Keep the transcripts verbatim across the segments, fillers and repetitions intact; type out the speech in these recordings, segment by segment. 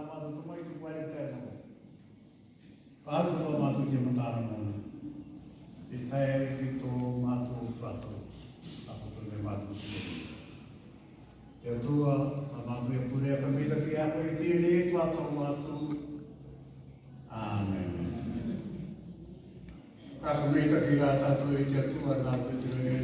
Mātou tō mai te kuare tae nō. Ka aro tō mātou te matara mōna. Te tae ki tō mātou tuato. Ka poto nei mātou te. Te Atua, a mātou e pure ka mita ki a koe te rei tuato mātou. Amen. Ka mita ki rā tātou e te Atua, nā koe te rei.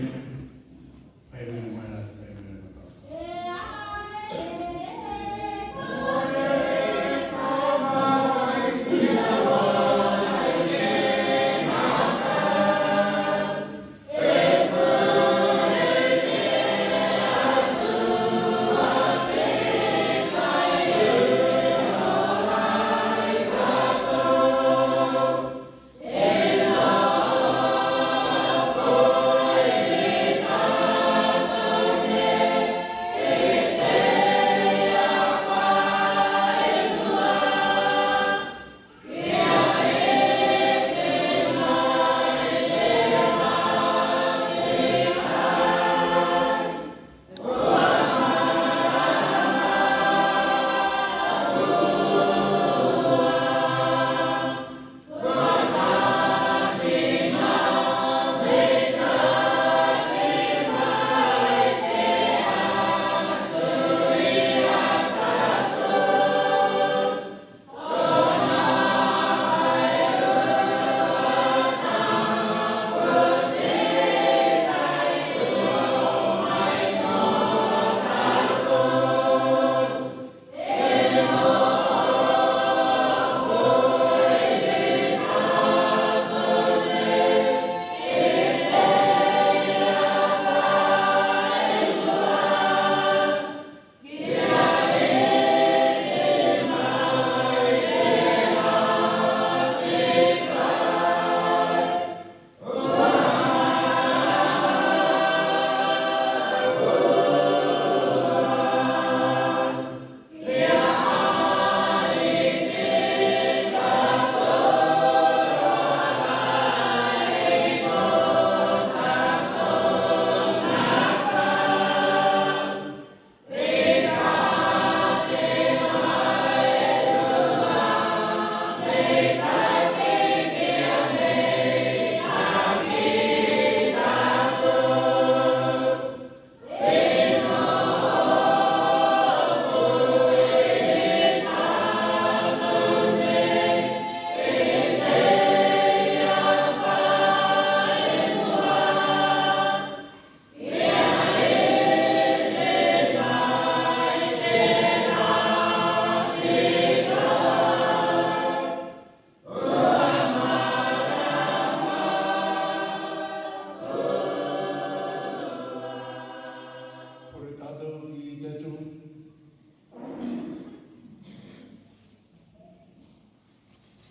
Pure tātou ki te Atua.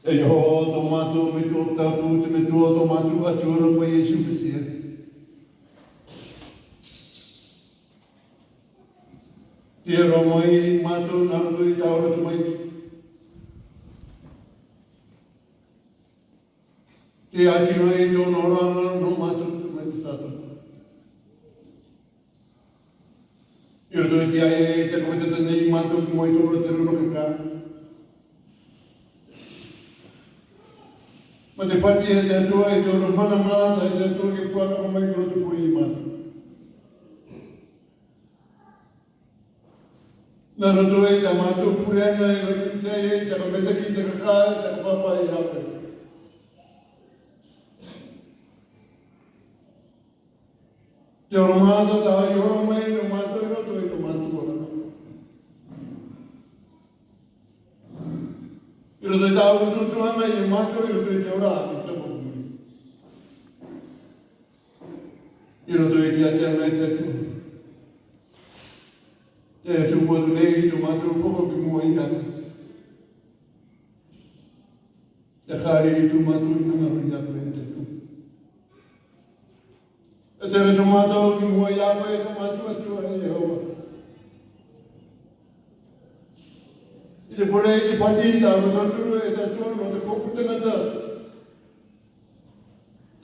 E Iehova tō mātou Metua Tapu, te Metua tō mātou Atua, ko Iesu Mesia. Te aro mai mātou nā roto i tō ora tamaiti. Te āti mai tō nō rā nō mātou tamaiti tātou. I roto i te ahi e te komete tēnei mātou ki moe tō ora te roro kaka. Mā te pāti e te Atua i tō ora mana mātou, e te Atua ki puaka mai ki roto pū i mātou. Nā roto i tā mātou pureanga, i roto i te ahi e te komete ki te kaka, te kapapa i a koe. Te ora mātou, tā i ora mai, nō mātou, i roto i tō mātou ora. I roto i tā utuutuaga, i mātou, i roto i te ora, i tō mātou. I roto i te āteaga i te Atua. Te Atua atu nei, tō mātou poko ki mua i a koe. Te kare i tō mātou i hanga roa i a koe te Atua. E tere tō mātou ki mua i a koe, tō mātou Atua e Iehova. I te pure, i te pāti, tā mātou turu, e te Atua, nō te kōpū tangata.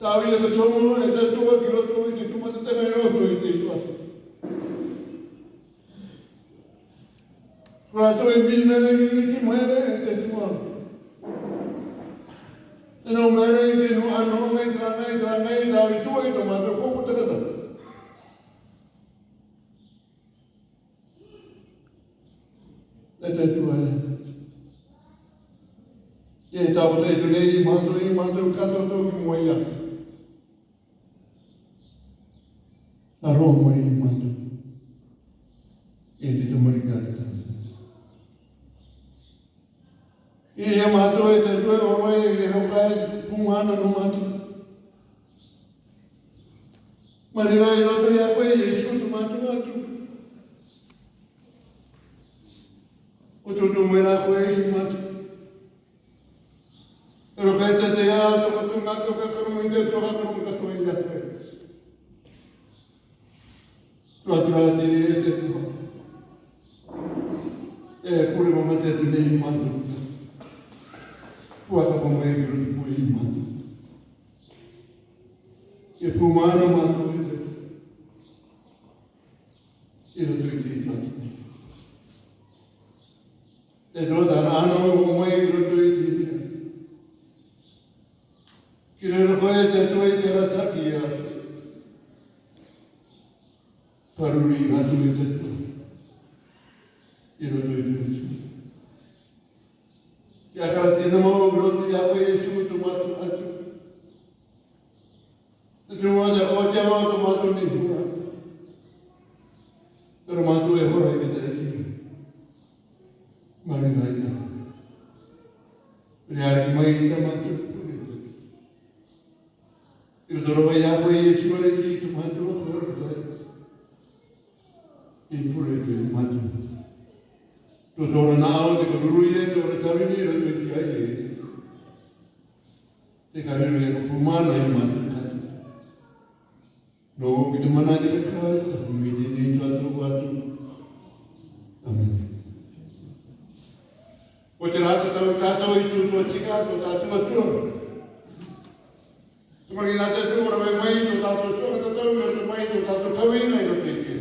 Tāvini ka tōmua, e te Atua, ki roto i te tūmatatanga i roto i te Atua. Ko rātou e mīmere ʻi te mīmere, e te Atua. E nō mīmere ʻi te nō ʻano, ngai, ngai, ngai, ngai, ngai, tau i tua i tō mātou kōpū takataka. E te Atua ē. E tau te tu nei mātou, i mātou katoa tō ki mua ia. ʻA rō mai mātou. E te tamariʻi a te tangata. I a mātou e te Atua ē, ʻo rō e, e hoka e pūmana nō mātou. Marinai roto ia koe Iesu tō mātou Atua. ʻO tō tō mai rā koe i mātou. Ero ka e te te a tō ka tū ngā tō ka karamu i te tō ka karamu ka tō i a koe. Tō atu rā te e te tō. E kure mama te tu nei mātou. Kua ka pa mai kuru ki pui mātou. E pūmana mātou i te. I roto i te tātou. E tō tāna ʻano ʻo mai i roto i te mea. Ki rero koe te Atua i te arataki ia. Paruri atu i te Atua. I roto i te Atua. Ki a kara tēnā mau i roto i a koe Iesu tō mātou Atua. Te tū mā te ʻohake a mātou mātou ni hora. Tera mātou e hora i te taiki. Marinai ia. Ni ariki mai i tā mātou. I roto rō vai a koe Iesu ariki tō mātou hora koe. I pure te mātou. Tō tō rā nā au te karuru i e tō rā tawini rā te ki ai e. Te karuru e ko pūmana i mātou kātou. Nō ki te mana te kakai, tapu mai te nei tō atu atu. ʻĀmene. Ko te rā tātou tātou i tū tō tika, tō tātou Atua. Te mani nā te tū ora mai mai tō tātou tō tātou, me tō mai tō tātou kawina i roto i te.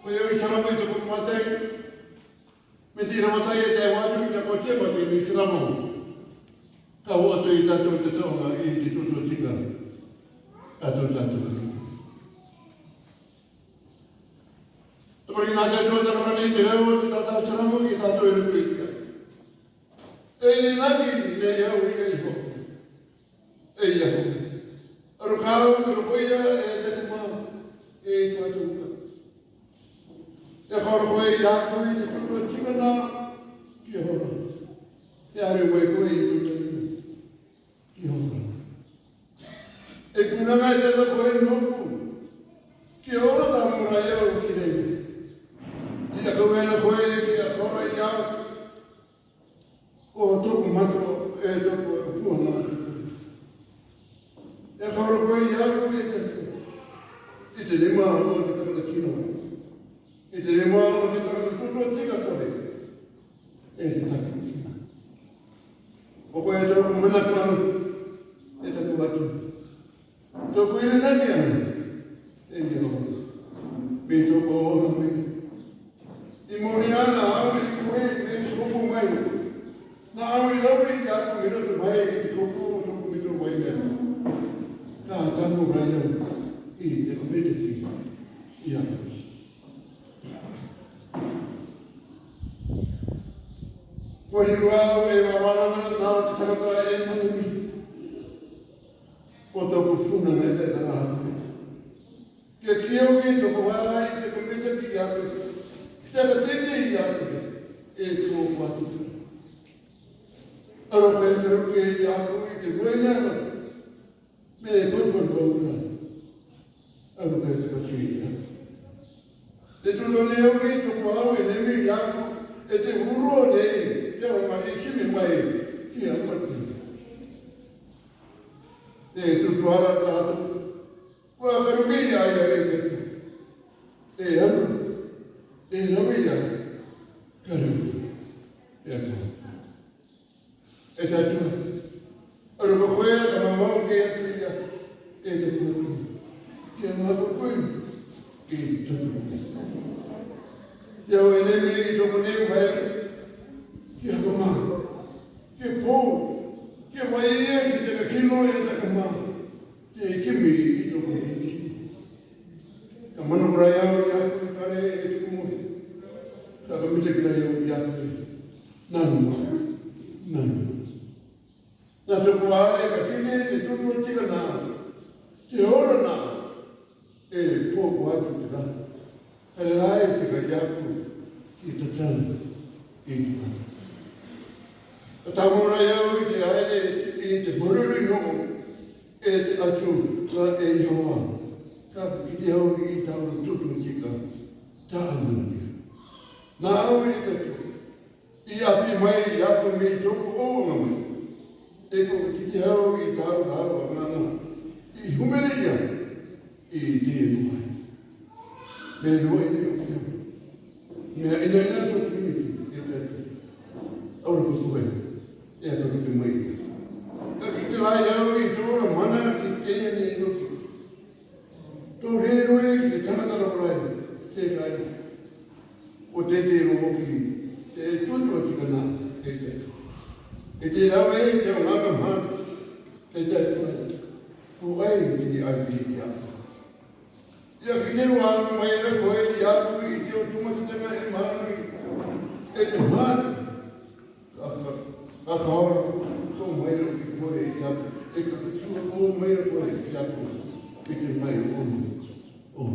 Ko ia i sarama i tō kō matai, me te ira matai e te watu i te ko te matai ni sarama. Ka o atu i tātou te tō ngā i te tū tō tika. Tātou tātou. Te mani nā te tū tātou mani te reo, te tātou sarama, ki tātou i roto i te. E ni naki nei au i ei ho. E ia ho. Aru ka au te roko ia e te tuma e ka tuka. E ka roko e ia ko i te tuka tingana ki hora. E are wai ko i te tuka ki hora. E kuna ngai te toko e noku. Ki hora ta mura ia u ki nei. Ia ka wena ko e ki a hora ia. Ko tōku mato e tōku puanga. E ka ora koe i a koe e te tō. I te rima o te tangata kino. I te rima o te tangata tūtō tika koe. E te tangata kino. O koe e tōku mana kuang. E tōku atu. Tōku ire naki ana, e Iehova. Me tōku ora mai. I moni ana au i koe me te kupu mai. Nā au i rawi i aku me roto mai i te kupu o tōku me tō mai mea. Ka tamu rai au i te kupu te ki i aku. Ko hirua au e wawaranga nā te tangata e manumi. Ko tōku funanga e te taraha. Ke kio ki tōku wai te komita ki aku. Ki te ka tete i aku. E tō watu. Aro kai te roke i aku i te wena. Me e tō watu wau na. Aro kai te roke i aku. Te tūtō nei au ki tōku au e nemi i aku. E te uro nei. Te au mai kimi mai. Ki a mati. E tūtō ara tātou. Kua karuki ia ia e te. E aru. E rawi ia. Karuki. E aru. E te Atua. Aru ko koe a ka mamau ke atu ia. E te kutu. Ki a ngā ko koe. E te Atua. Yahweh, ne mi i tokoni u hai, ki haka ma, ki po, ki mai e ki te ka kino e te ka ma, te ki mi i tokoni. Ka mana kura Yahweh i aku kare e tuku mo. Ka ka mita kira Yahweh i aku. Nanu ma, nanu ma. Na te kua e ka kine te tutu tika na, te ora na, e po kua tu te ra. Ka le rai tika i aku ki te tana, i te tana. Ka ta mo ra Yahweh i te aere, i te borori no, e te atu, na e Iehova. Ka ki te au i ta ora tutu tika, ta amana. Na au i te tu. I ʻapi mai i aku mei toku ʻouanga mai. E ko ki te au i tau rau a ngana. I humere ia. I te enu mai. Me rua i te o ki au. Me a ina ina toku mimiti. E te atu. Aura ko suhai. E atu ki te mai ia. Ka ki te lai au i te ora mana ki te ia ni ino ki. Tō rere rere ki te tangata raparai, te kai. ʻO te te ro ki, te tuatua tika na, te te. E te rave, te o ngaka mata, te te tuai. Ko ai te ni ai te ni aku. Ia ki te ua mai ra koe i aku i te o tumata tanga e manu i. E te mata. Ka, ka, ka ora, tō mai ra ki koe i aku. E ka, ka tua tō mai ra koe i aku. E te mai o, o, o.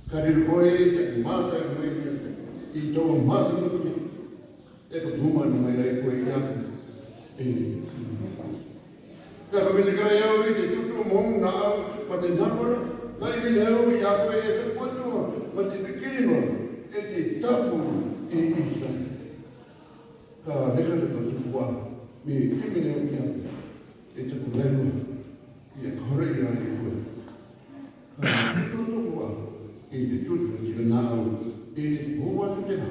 Ka riro koe i te mata e mai ra. I tō mata no koe. E ka puma no mai ra koe i aku. E. Ka ka mene ka i au i te tutu mo na au, ma te nāpara. Ka i mene au i aku e te kuatua, ma te nikirino, e te tapu i Israel. Ka reka te ka tuku wa, me te mene au i aku, e te kuraiwa, i a kore i a i koe. Ka tutu wa, e te tutu tika na au, e hoa tu te ha,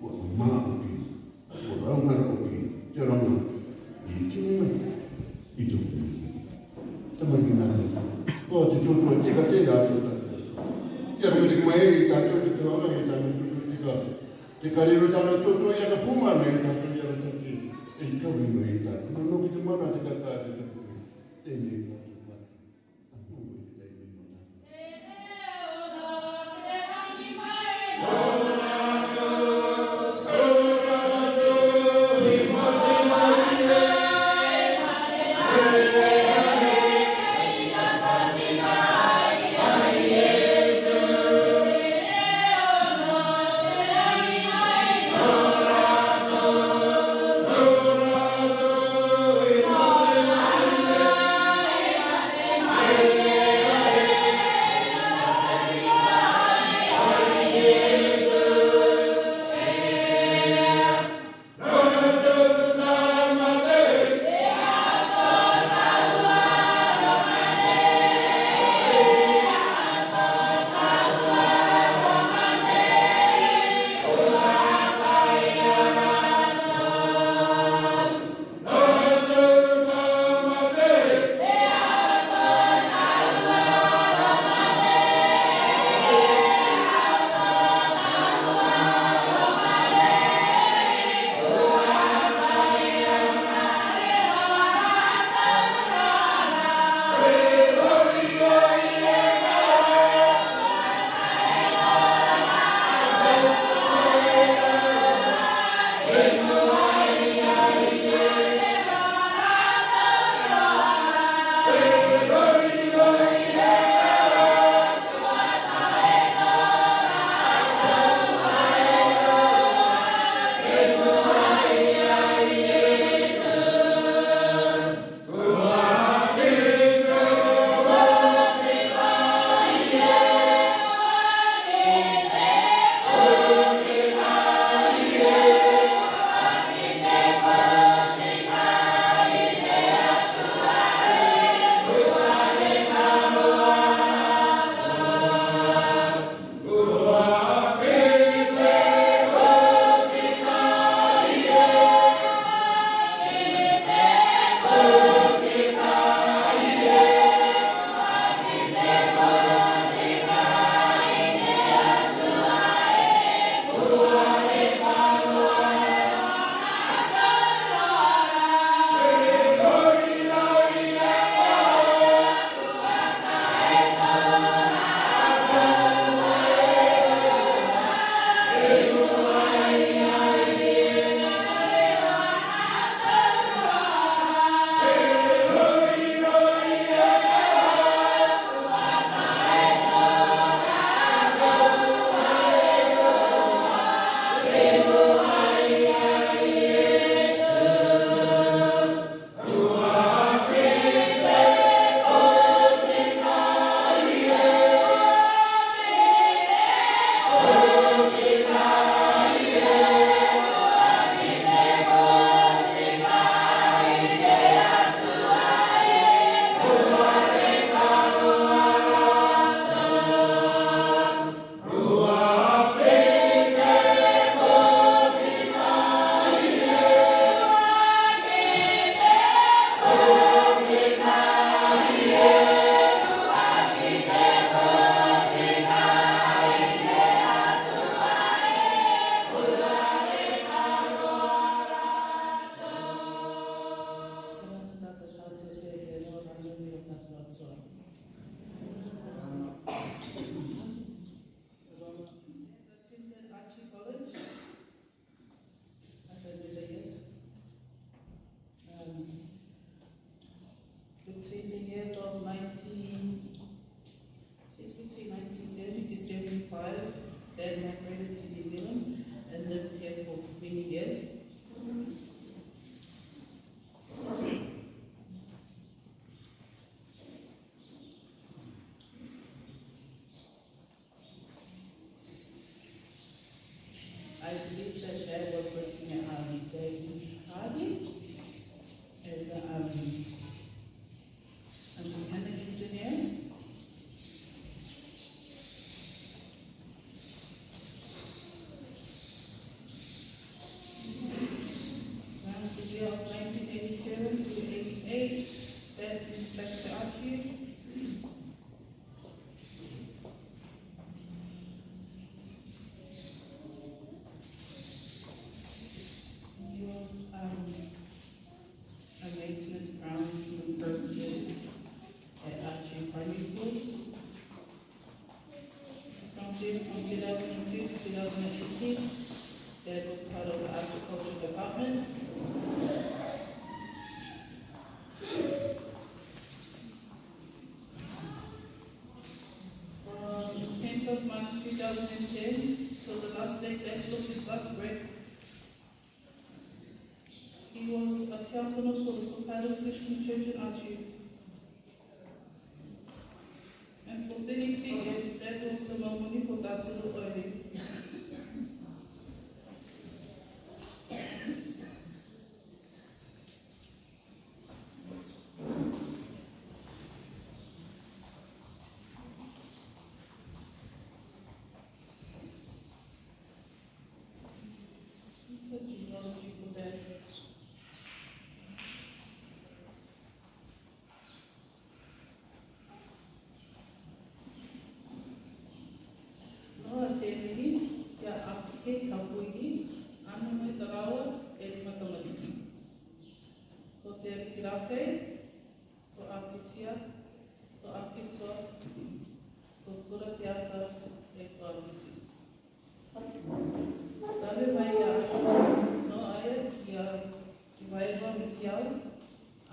wa ma au ki, wa rau ngara au ki, te rau ngara, i te mene, i te mene. Tamari ki na te, ko te tutu tika te a tutu. Ia ka mene mai, i ta tutu te rau ngara, i ta tutu tika. Te kariro tāna tōtō ia ka puma nei tātou ia ka taki. E i kau i mai tātou. Nō nō ki te mana te kaka te tapu. Te nei tātou mana. A nō mai te nei nei mana. Migrated to New Zealand and lived here for many years. I believe that Dad was working at, um, David's Party as a, um, a mechanic engineer. Around the year of nineteen eighty-seven to eighty-eight, Dad moved back to Atiu. He was, um, a maintenance groundsman person at Atiu Primary School. From two, from two thousand and two to two thousand and eighteen, Dad was part of the agriculture department. From tenth of March two thousand and ten till the last day Dad took his last breath, he was a tiakono for the Fukaras Christian Church in Atiu. And for thirty-two years, Dad was the mamuni for Taturu Oire. This is the genealogy for Dad. Noa Temini, Kia Apike Kapuini, Anumai Tarawa, Edma Tamani. Ko Terikirake, ko Apitia, ko Apitoa, ko Kurakiata, e ko Apiti. Ravi mai ia Apitoa, noa ia kia Kivaiva Mitiau,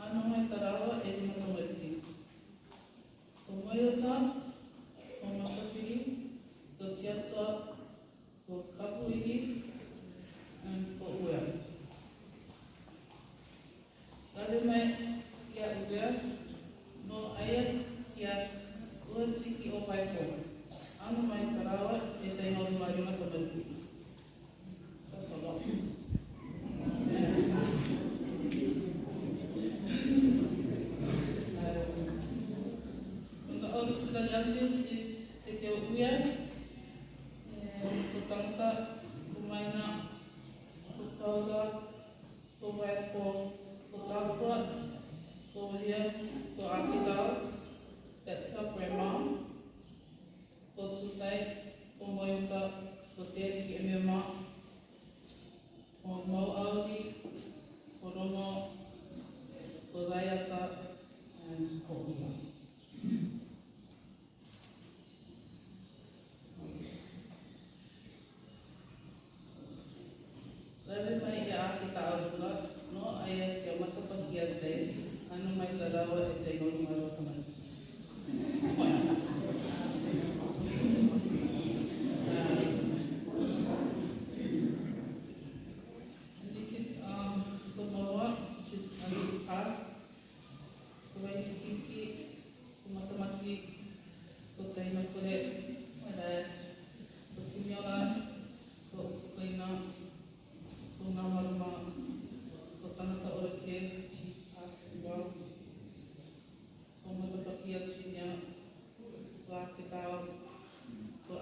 Anumai Tarawa, Edma Tamani. Ko Moiota, ko Matapiri, ko Tiatoa, ko Kapuini, and ko Uea. Ravi mai ia Uea, noa ia kia Uea Tiki o Paiko. Anumai Tarawa, e tai haru mai Matapiri. That's a lot. Um, on the other side of this is Tete Uea, eh, ko Tangata, ko Maina, ko Kaura, ko Vaepo, ko Takua, ko Ria, ko Akitao, that's her grandma. Ko Tutai, ko Moiuta, ko Teriki Emema, ko Mauauri, ko Rono, ko Raiata, and ko Uia. Ravi mai ia Akitao Rua, noa ia kia Matapaki Atai, Anumai Tarawa, e tai haru mai Tamani. And the kids, um, ko Noa, which is, um, passed, ko Vaikiki, ko Matamaki, ko Tainakore, my dad, ko Tiniora, ko Koina, ko Ngamaruma, ko Tangata Oreke, she's passed as well. Ko Matapaki Atai Junior, ko Akitao, ko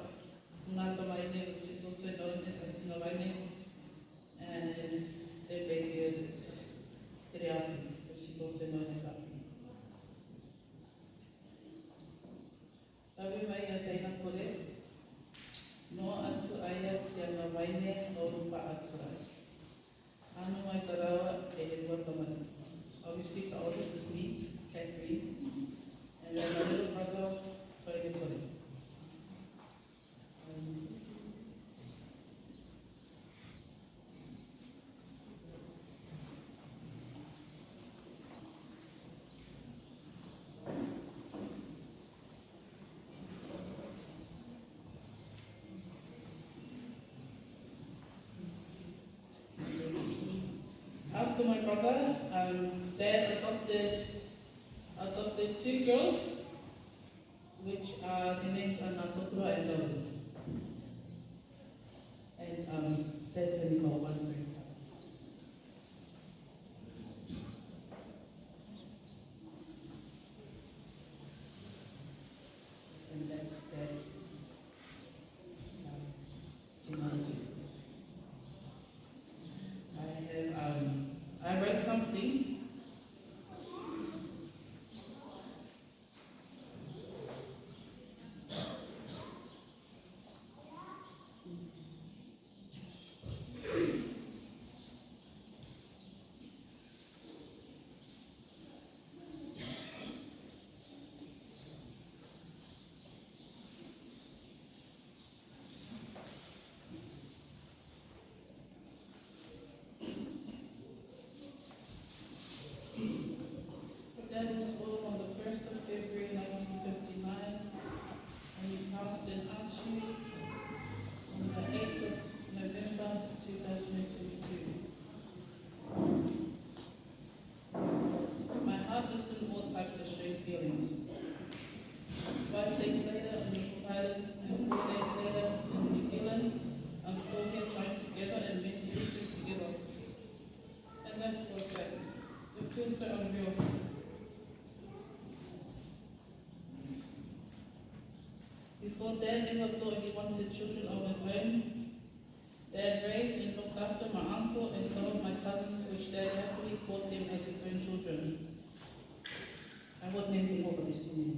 Ngata Vaine, which is also known as Aunty Ngavaine, and their baby is Teriapi, which is also known as Api. Ravi mai ia Tainakore, noa atu aia kia Ngavaine, Norupa Atua. Anumai Tarawa, e rua Tamani. Obviously, the oldest is me, Catherine, and then my little brother, Tainakore. Um, Brother, um, dad adopted, adopted two girls, which are, their names are Natopra and Lalu. And, um, dad's only got one grandson. And that's, that's, um, genealogy. I have, um, I read something. Dad was born on the first of February nineteen fifty-nine, and he passed in Atiu on the eighth of November two thousand and twenty-two. My heart is in all types of strange feelings. Five days later in the Cook Islands and four days later in New Zealand, I'm still here trying to gather and mend everything together. And that's what's that. It feels so unreal. Before Dad ever thought he wanted children of his own, Dad raised and looked after my uncle and some of my cousins, which Dad happily called them as his own children. I would name them all, but there's too many.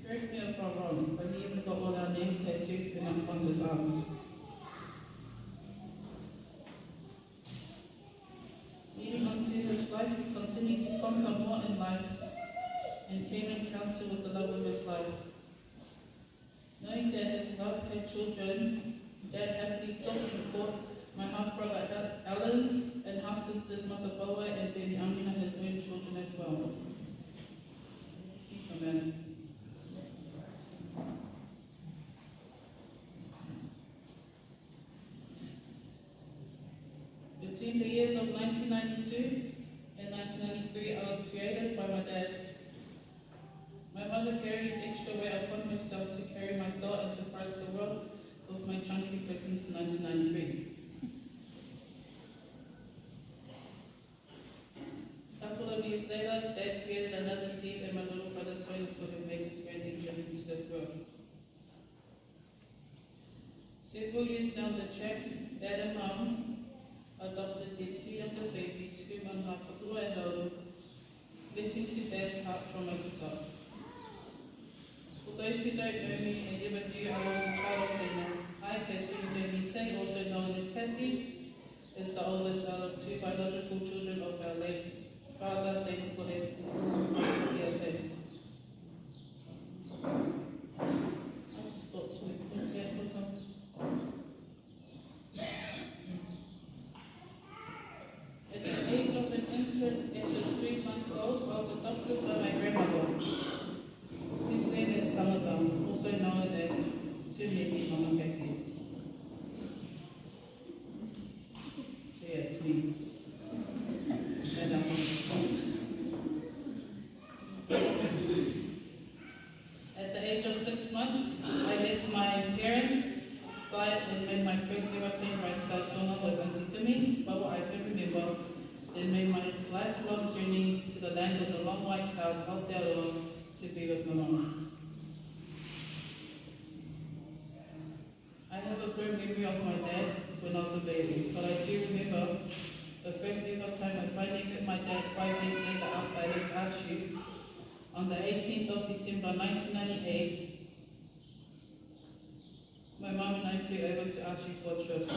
Correct me if I'm wrong, but he even got all our names tattooed in our fondest arms. Leading on to his life, he continued to conquer more in life and came in counsel with the love of his life. Knowing that his love had children, Dad happily took and brought my half-brother Al-, Alan and half-sisters Matabawa and Baby Amina, his own children as well. Amen. Between the years of nineteen ninety-two and nineteen ninety-three, I was created by my dad. My mother carried extra weight upon herself to carry my soul and surprise the world with my chunky presence in nineteen ninety-three. A couple of years later, Dad created another seed and my little brother Tony could have made his grand entrance into this world. Several years down the track, Dad and Mom adopted their two younger babies, Human Hapakura and Lalu. Blessings to Dad's heart from my sister. For those who don't know me and never knew I was a child of Daniel, I, Catherine Jamie Tay, also known as Kathy, is the oldest out of two biological children of our late father, Daniel Koleku Kiate. I just thought to put this or something. At the age of an infant, at just three months old, I was adopted by my grandmother, whose name is Tamata, also known as Tumeni Mama Kathy. So yeah, it's me. And, um, At the age of six months, I left my parents' side and made my first ever plane ride to Rarotonga with Auntie Kumi, but what I can remember, then made my lifelong journey to the land of the long white clouds of Aotearoa to be with my mama. I have a blurred memory of my dad when I was a baby, but I do remember the first ever time I finally met my dad five years later after I left Atiu. On the eighteenth of December nineteen ninety-eight, my mom and I flew over to Atiu for a trip.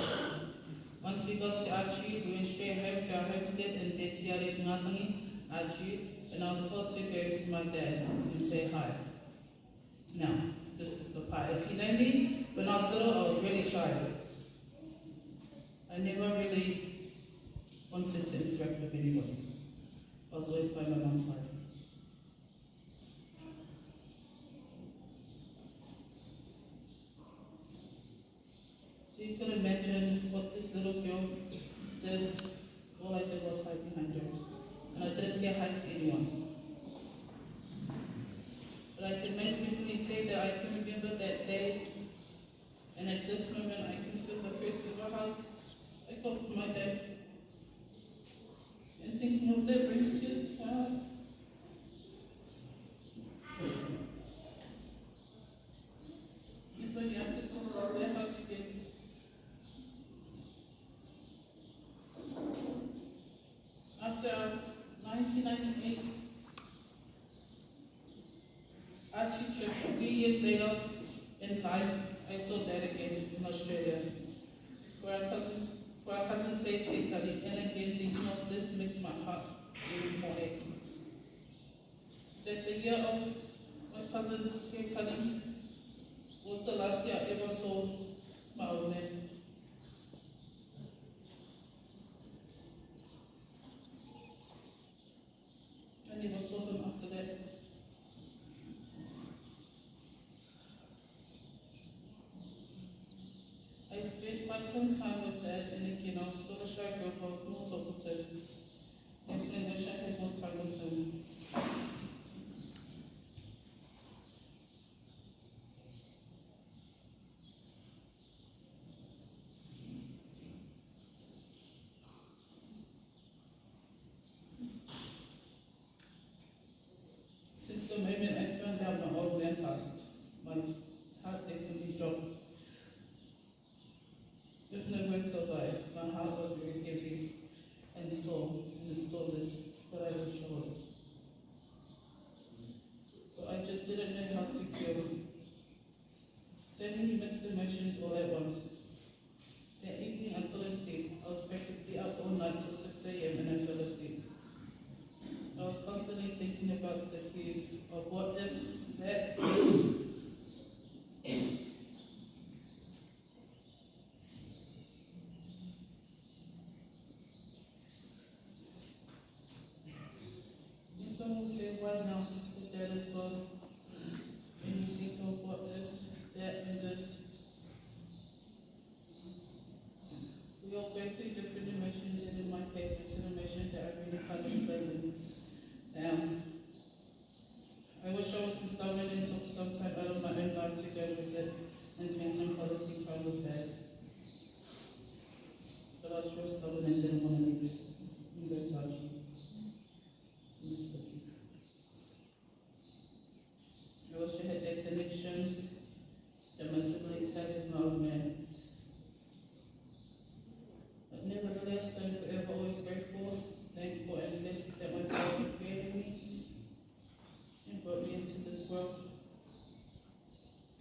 Once we got to Atiu, we went straight home to our homestead in Te Tiare Ngatangi, Atiu, and I was told to go to my dad and say hi. Now, this is the part. If you know me, when I was little, I was really shy. I never really wanted to interact with anybody. I was always by my mom's side. little girl did, all I did was hide behind her. And I didn't say hi to anyone. But I can most definitely say that I can remember that day. And at this moment, I can feel the first ever hug I got from my dad. And thinking of that brings tears to my eyes. If only I could just have that hug again. After nineteen ninety-eight, Archie trip, a few years later in life, I saw Dad again in Australia, for our cousins, for our cousin Tate's head cutting, and again thinking of this makes my heart even more achy. That the year of my cousin's head cutting was the last year I ever saw my old man. I never saw him after that. I spent quite some time with Dad, and again, I was still a shy girl, but I was more talkative. Definitely wish I had more time with him. Since the moment I found out my old man passed, my heart definitely dropped. With no words of life, my heart was very heavy and sore, and it still is, but I would show it. But I just didn't know how to feel. So many mixed emotions all at once. That evening I fell asleep. I was practically up all night till six a.m. and I fell asleep. I was constantly thinking about the fears of what if that is. And some will say, "Why now? If that is God." And you think of what if that and this. We all go through different emotions, and in my case, it's an emotion that I really can't explain. Um, I wish I was in Stamford and took some time out of my own life to go visit and spend some quality time with Dad. But I was just stubborn and didn't want to leave him. He goes, "Archie." He goes, "Archie." I wish I had that connection that my siblings had with my old man. But nevertheless, I'm forever always grateful, thankful, and blessed that my father created me and brought me into this world.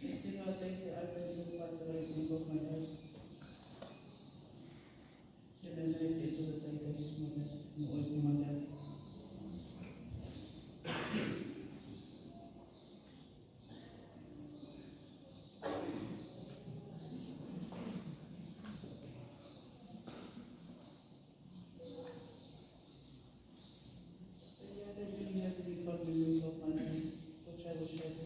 It's never a day that I don't look like that I remember my dad. And I know that for the day that he's my dad, and always be my dad. But yeah, I don't really have any fond memories of my dad, which I wish I did.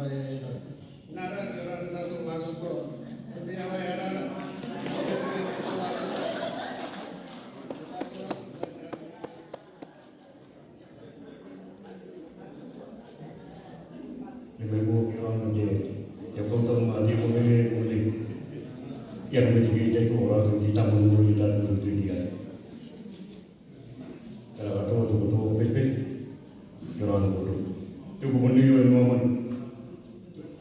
Nara, nara, nara, nara, Ni me mo ki ran de, ya ko to ma di mo me mo le. Ya me ti ki de ko ra ki ta mo mo le ta mo ti di ya. Kala ka to to to pe pe. Ki ran ko to. Te ko mo ni yo no man.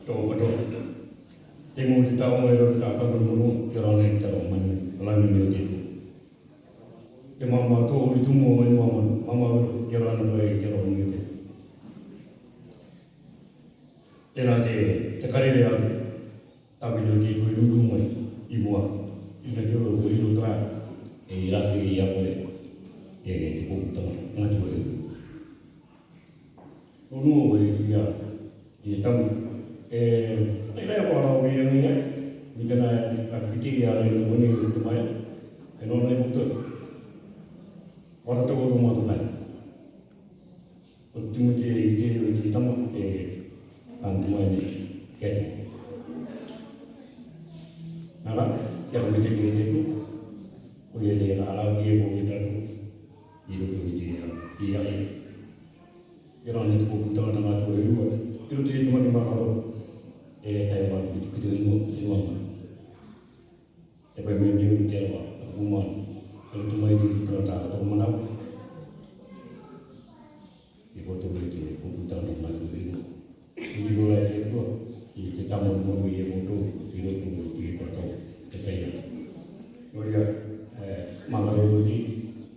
To ko to. Te mo ti ta mo ro ta ta mo mo ki ran le ta mo man. La mi yo de. Ke mama to ori tumo e mama, mama ke ra na e ke ra ni te. Te na te, te karere a, tabi no ke ko uru mai, i mua, i na ke ro ori no tra, e ra ke i a ko e, e te ko ta, na tu e. Unu o e ia, ia tamu. E, te rai ko ara o ia ngai, mi te na ka piti ia rai no ni tu mai. E no na i buto. Ko ara to ko tu mai. Ko tu mo te i te i tamu e, an tu mai ni. Ke. Nara, ia ko mi te ki te tu. Ko ia te ara ia ko mi te tu. I roto i te ia, ia ia. Ia rā nei te pōpūtanga tangata e rua. I roto i te mani mākaro. E tae vā ki te, ki te ingoa, ingoa mā. E pai mai nei te awa, a kumā. E roto mai te tangata, a kumana. I roto i te pōpūtanga tangata e rua. I roto i te rua, i te tama mō i e moto, i roto i te tangata, te taia. Nō reira, e, mākaro i te,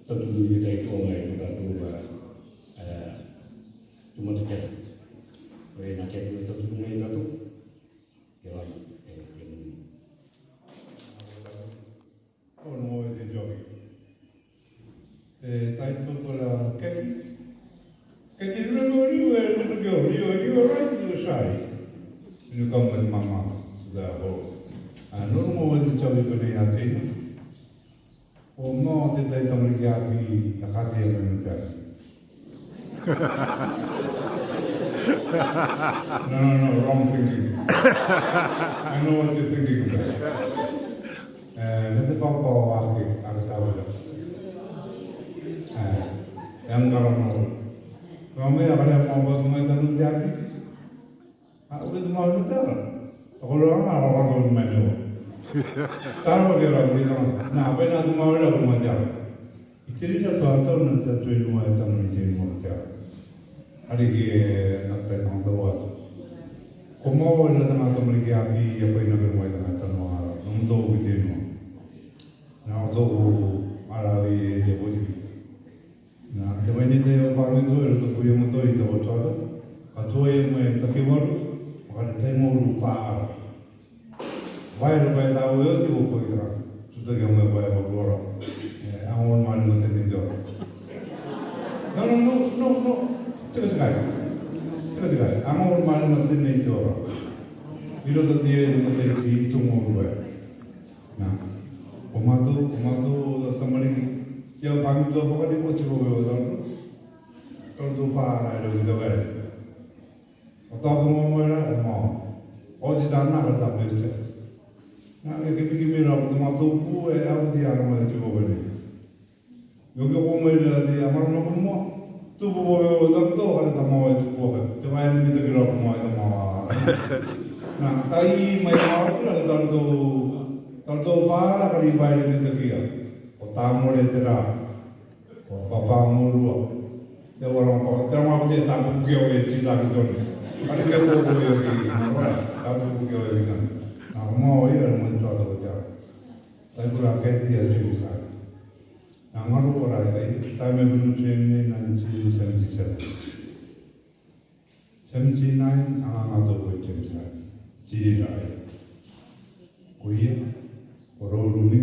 tatu i te tai tō mai, ko tātou, e, e, Tuma te kea. Ko e na kea ko e tatu tunga i tatu. Ke la, e, ke ni. Ono e te joki. E, tai to ko la ke. Ke te rua no riu e, rua ke o, riu, riu right to the side. You come with mama, the whole. A, no mo e te joki ko nei a te. O mo te tai tamariki ʻāpī, a kāti a mai te. No, no, no, wrong thinking. I know what you're thinking about. E, na te papa o ake, ake tau ira. E, e angara no. Ko me a kare mo ba mai tanu te ake. A, ʻoku ʻi te mau ni tara. Tokoluaga, a, roro atu mai nei. Taro ke ra, ʻi te mau. Na, pē na te mau ra ko mai tara. ʻI te reira atu atu na te atu e nua e tama ni te nua te ara. Ari ke na te tangata atu. Ko mau e na tangata tamariki ʻāpī, ia pai na ke nua e tangata nua ara. Nō motou ki te nua. Na o tō ara vi e te poti. Na, te vai nei te o paru i tō, e roto pui o moto i te o tuata. Ka tō e mai taki varu, makare tai moru pā ara. Vai ro vai tau e o te o koi tara. Tuta ke mai vai varu ara. E, a o mani mo te nei te ora. No, no, no, no, no. Tika, tika. Tika, tika. A o mani mo te nei te ora. I roto te e mo te i tō moru vai. Na, ko mātou, ko mātou tamariki, te au pāngi tō pakari ko tiro veo tau tō. Tau tō pāra e rau i te vai. O tau ko mō mō era, o mō. O ti tāna ka tāpē te. Na, e ke piki mira ko mātou pū e au ti ara mai tiro veo. Io ke ko mai ra te amar no ko mo. Tu po po io ta to ka ta mo e tu po ka. Te mai ni te kira ko mo e ta mo. Na, tai mai ma ora ta to. Ta to para ka ri mai ni te kira. O ta mo le te ra. O papa mo rua. Te ora ko te ma ko te ta ku ke o e ti ta ki to ni. Ka te ke ko ko e ki. Ta ku ke o e ki. Na, mo e mo ta to te. Tai ku ra ke ti a ti sa. Nā ngaro ko rā i tai, tae mai ki New Zealand nei nineteen seventy-seven. Seventy-nine, a ngā tō koe James ai. Tiri rā ai. Ko ia, ko Rōrumi,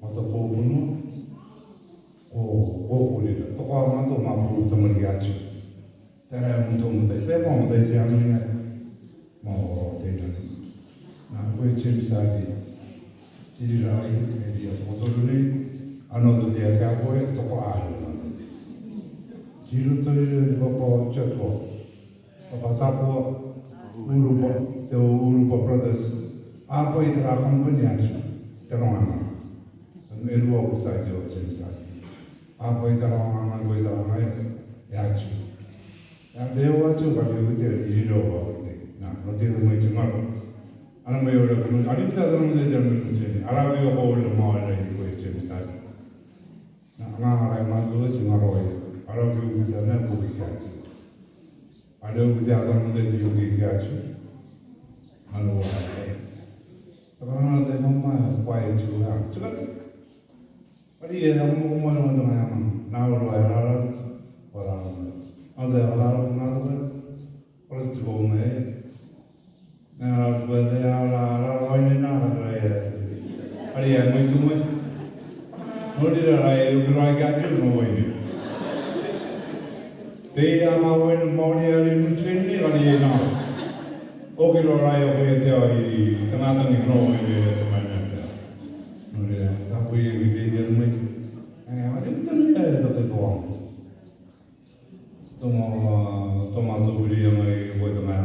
Matapō Punua, ko, ko kore rā. Toko a ngā tō mā pū tamariki atu. Tera e moto moto, te moto moto te ano ia. Mo te na. Na ko e James ai. Tiri rā ai, e tia toko toru nei. Ano to te ake a koe, toko a hau na te. Tiro to iro te papa o Chatua. Papa Tapua, Urupa, te Urupa Brothers. A koe te rā company atu. Te ronga na. E rua ko sa te o James ai. A koe te ronga na, koe te ronga e. E atu. Nā te o atu ka te ute i riro wa ute. Nā, nō te ute mai te ngaro. Ana mai ora kunu, ari uta tano te te mai kunu te. Ara vi o ko ora ma ora i ko te misai. Nā, nā ara ma ko te ngaro e. Ara vi uta na ko ki ka. Ara uta tano te ko ki ka. Ano wa e. Ara na te mama wa e tu ha. Tu ka. Ia, mo mo mo mo mo. Na ro ai ra ra. Ora. Ande ra ra na ro. Ora tu mo me. Na ro de ra ra ra ro ni na ra ra. Ari ai mo tu mo. No ri ra ra e u ra ga tu no mo ni. Te a ma mo ni mo ni ari mo tu ni ari na. O ki ro ra e o ki te ari. Tana tani no mo ni te ma na. No ri ra ta ku ye mi te ni mo. Eh, ari mo te ni te ko. Toma, toma tu bri yang ai ko toma.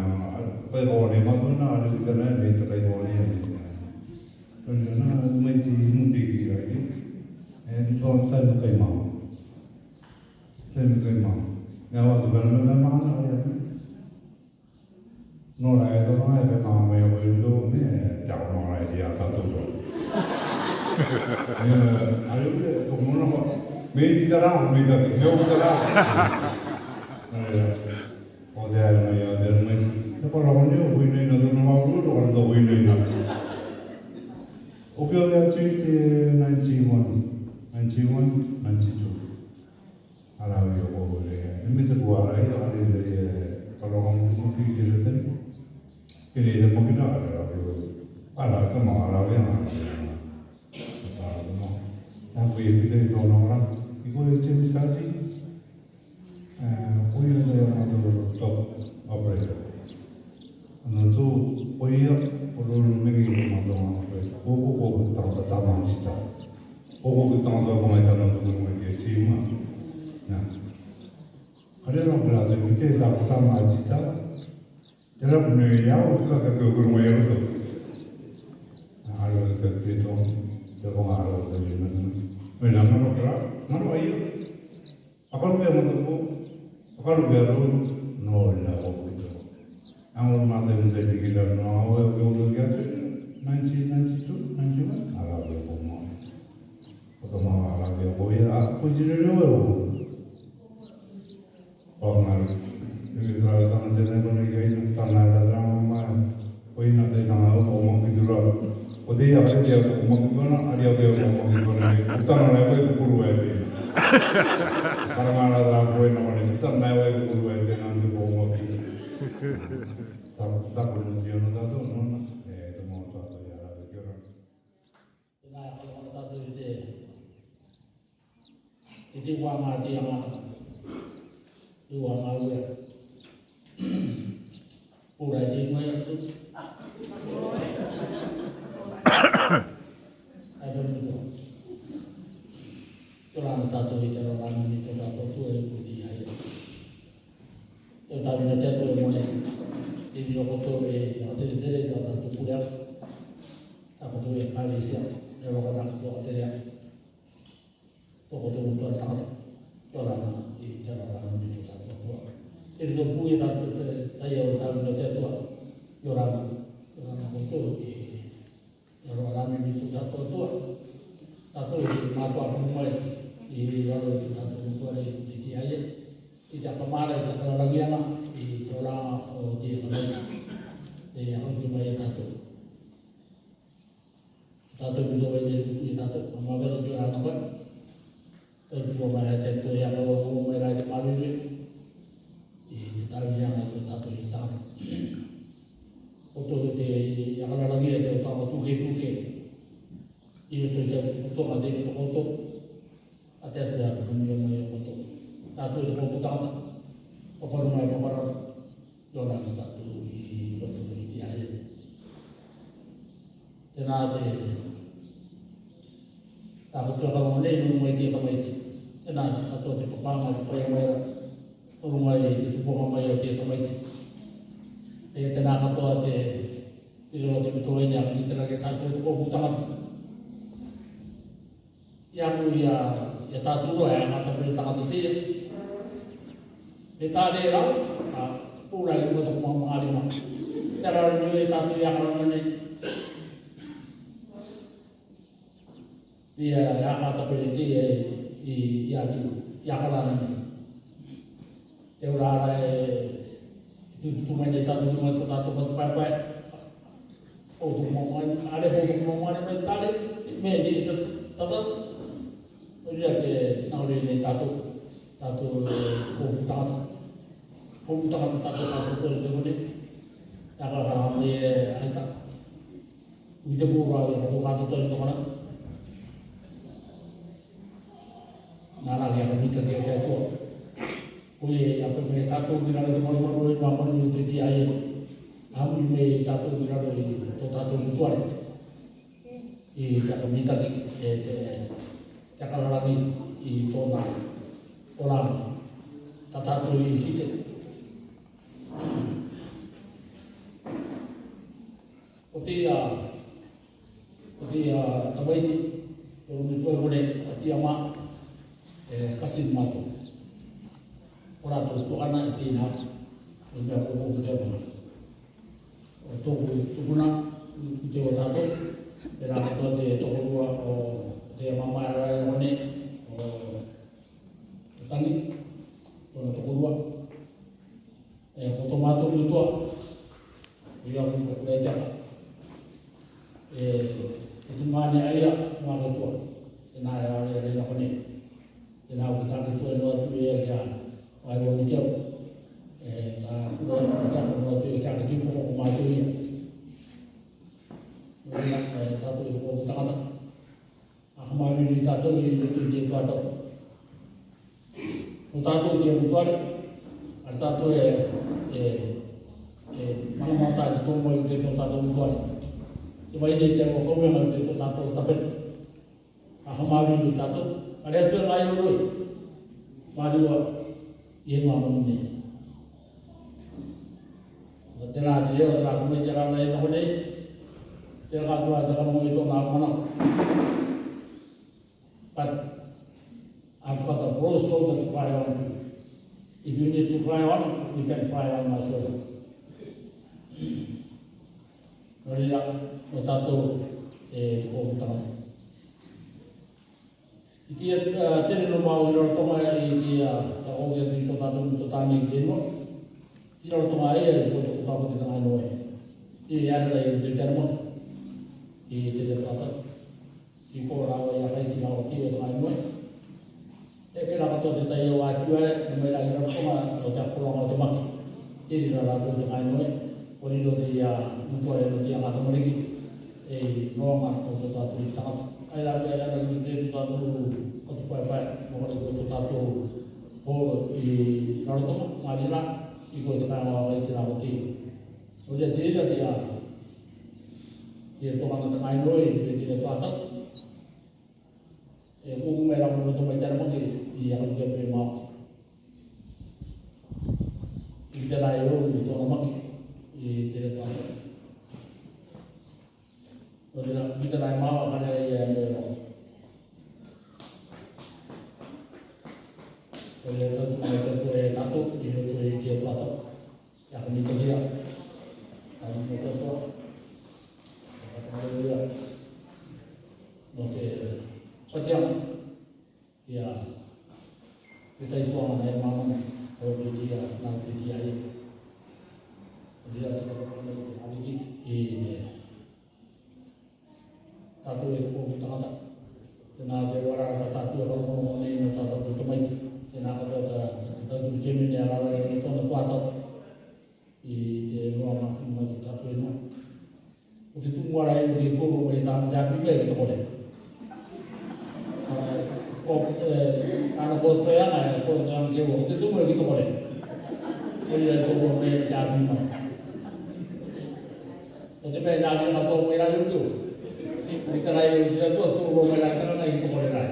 Kai ko ne ma tu na ari kita na ni ta kai ko ne. Kan na mai ti mu ti ki ai. Eh, tu toma ta kai ma. Ta kai ma. Ya wa tu kan na ma na ya. Nō rai tō nō rai pē mā mē wē rū mē, tiā nō rai tiā tātou tō. Mē, a rū mē, tō mō nō kō, mē tī tā rā, mē tā, mē wē tā rā. Ā, o te ā mē, o te ā mē. Te kō rā hō nei, o wē nei nā tō nō wā rū, o tō wē nei nā. O pē o pē a tui te ninety-one, ninety-one, ninety-two. Ara vio ko le, te me te ko ara ia, ara le, ka lo ka mo tu ki te le te. Ke le te mo ki na, ara vio. Ara te mo, ara vio na. Ta mo. Ta ko ye ki te to no ra. I ko le te mi sa ti. Eh, ko ye te mo to top operator. Ano tō, ko ia, ko rō rō me ngi ko mā tō mā ko ia, ko ko ko ko tāng tā tāng mā tī tā. Ko ko ko tāng tā ko mā tā nō ko mā tī tī mā. Nā. Ka rē rō ko rā tē ko tē tā ko tā mā tī tā. Tē rā ko nē yā o ka ka ko ko mā yā rō tō. Nā, a rō tē tē tō, tē ko ngā rō tē nā. Mē nā mā rō ka rā, mā rō ia. Akal ke mata ko, akal ke ro, no la ko ko. Ang mata ko jadi kita no, awe ko ko ya, nineteen ninety-two, ninety-one, ala ko ko mo. Ko to ma ala ko ko ya, ko jire ro. Pangal, ini kalau tangan jene ko ni kai tangan ada drama ma. Ko ina te tanga ko mo ki dura. Ko te ya ke ko mo ki dura, ari ya ke ko mo ki dura. Ko tanga na ko ko ru ai te. Para mala da ko ina ko ni tanga na ko ko ru ai te na ko mo ki. Ta ta ko ni yo no ta to no na. Eh, to mo ta to ya la ke ro. Tēnā e kaloka tātou i te, i te wā ngā te anga, i wā ngā ue. Pūrai te ingoa ia tū. Ai tō mito. Tō rāna tātou i te rō rāna ni tō tātou tū e tū ki ai. Tō tātou i te tū e mōne. I te rō koto e, a te te re tā tātou pūrea. Tākoto e kāre isia, e waka tākoto a te rea. Tōkoto o tō tākoto, tō rāna, i te rā rāna me tō tātou tua. E tō pū e tātou te, tai au tāu no te tua, i o rāna, i o rāna koto, e, e rō rāna me tō tātou tua. Tātou i mātua hōmai, i raro i tō tātou tua rei, i te aia, i te akamara, i te kararagiana, i tō rā o te akamara, e, a hōmai e tātou. Tātou pito wai nei tuku i tātou, a mawhero ki ora ana koe. Tau tuku mai rā te tuku i a koe, o mai rā te mawhero. I te tāu i ana tō tātou i tātou. Ko tō te i a kararangi e te o tāma tūke tūke. I roto i te kutonga te i roto koto. A te atu a kutonga mai o koto. Tātou te kōputanga. Paparu mai paparu. Tō rā ki tātou i roto i te aia. Tēnā te tākoto ka mo nei nō mai te tamaiti. Tēnā katoa te papanga te paia mai rā. Nō mai te tuponga mai o te tamaiti. E tēnā katoa te, te rō te pito wai nei a ki tēnā ke tātou te kōputanga. I a ku i a, i a tātou roa e ngā tāpiri tangata te ia. Me tā reira, a, pūrai i mua tō kumau mangari ma. Te rara ni o e tātou i a karana nei. Te ia, i a kā tāpiri te ia i, i a tū, i a karana nei. Te ora ara e, tu, tu mai nei tātou i mua tō tātou matu paepae. O tō kumau mangari, are o tō kumau mangari mai tare, me i te tātou. Ko ia te nau re nei tātou, tātou ko puta kata. Ko puta kata tātou tātou ko te kone. Ia ka ka mai e aita. Ui te pū rā ia ka tō kātou tō i tō kana. Nā rā ia ka mita ki a te atua. Ko ia ia ka me tātou ki raro te marumaru e nā manu te ti ai. Amu me tātou ki raro i tō tātou mutuare. I te aka mitaki, e te, te aka raravi i tōna oranga. Tā tātou i kite. Ko te, a, ko te, a, tamaiti, ko te tuai kore, a te ama, e, kasi mātou. Ko rātou tuakana e tēnā, ko te mea ko ko ko te ama. O tōku tupuna, ko te o tātou, e rā katoa te tokorua o te ama mai rā e one, o Tangi, tōna tokorua. E, ko tō mātou mutua, i a ko ko rei te aka. E, e tū māne aia, mā katoa. Tēnā e rā e rei nā kone. Tēnā o ki tāke kua e noa atu ia ki a, wai o ni te au. E, tā kua e noa atu ia ki a ka tū ko ko mātou ia. Nō reira, e, tātou e tō ko tangata. A ka māuiui tātou i roto i te tātou. Ko tātou te mutuare, a tātou e, e, e, mana mana tā te tō mai i te tō tātou mutuare. Te mai nei te awa kau mea mai te tō tātou tape. A ka māuiui tātou, a rea tū e ngāi o roi. Māuiui, i e ngā manu nei. Tēnā te reo, tēnā te mai, tēnā nei nō nei. Tēnā katoa te kanohi tō nā mana. But I've got a broad shoulder to cry on to. If you need to cry on, you can cry on my shoulder. Nō reira, nō tātou e ko tangata. I te, a, tere nō māu i raro tonga i te, a, ta o te atu i tō tātou, tō tāne i te noa. Ti raro tonga e, e, ko tō tātou te tanga noa e. I ara i te tēnā mo. I te te tātou. I ko rā wa i a kai ti rā o te o tanga noa e. E ke rā katoa te tai o atu e, nō mai rā i raro tonga, o te akoronga o te maki. Te rira rātou te kai noe, o riro te ia, mutua e no te ia ngā tamariki, e noa ngā tō tō tātou i tangata. Ai rā te ia rā te tō tātou, ko te pae pae, mo kore ko tō tātou, ko i raro tō, ngā rira, i ko te kai ngā kai te rā o te. O te te rira te ia, te tō ngā te kai noe, te te tō tātou. E kuku mai rā mo tō mai tēnā maki, i a kau kia tō e mā. I tēnā e o, i tōna maki, i tēnā tō. Nō reira, i tēnā e mā, ka rere i a e mō. Nō reira, tau tū mai tau tū e tātou, i roto i te tātou. Ia ka mita kia. Ka mita kia. Ka mita kia. Nō te whateama. Ia. Te tai tuanga nei māmani. Ko te kia, nā te kia ia. Ia te kōrero nei te Ariki. I te Tātou e kōrero tangata. Tēnā te wara tā tātou e kōrero nei nō tā tātou tamaiti. Tēnā katoa tā tātou te kēmene a rāua nei nō tōna tuatau. I te noa mā, i mai te tātou e noa. Ko te tumu ara e uri e kōrero mai tā te api mai ki te kore. Ko, e, ana ko te ana, ko te ana ke o, ko te tumu e ki te kore. Ko ia e kōrero mai te api mai. Ko te mea nā reira tō mai rā i roto. Ni ka rai o te Atua tō rō mai rā i tana nai tō kore rā.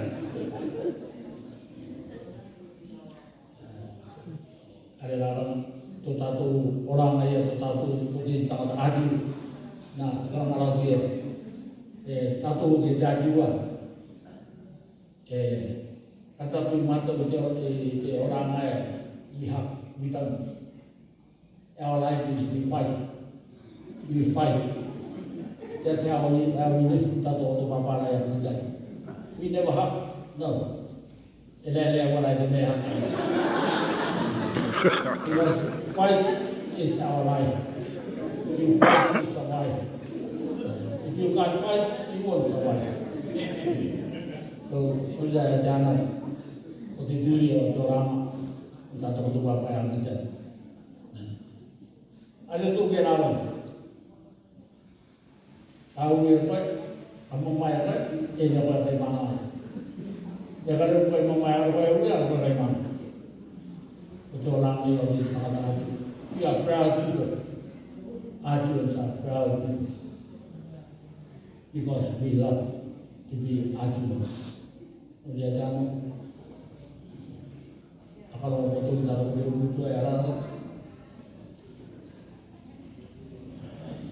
Are rā rā, tō tātou oranga ia, tō tātou, tō te tangata atu. Nā, te karanga rā ia. E, tātou ki te atu a. E, ka tātou mātou te, te, te oranga e, we have, we done. Our life is we fight. We fight. That's how we, how we live. Tātou tō pāpāra ia, we done. We never hug. No. E lea lea wala i te mea haka. Because fight is our life. You fight to survive. If you can't fight, you won't survive. So, ko ia e tano, ko te tui o te oranga, ko ta toko tuku a pae a kita. Are tu ke raro. Ka ui e koe, ka mamae e koe, e ia koe kai mana. E ka reo koe mamae e koe, ui a koe kai mana. Ko te oranga ia o te tangata Atiu. We are proud people. Atiuans are proud people. Because we love to be Atiuans. Ko ia tano. Aka lo ko tu ta ko tu tu e ara.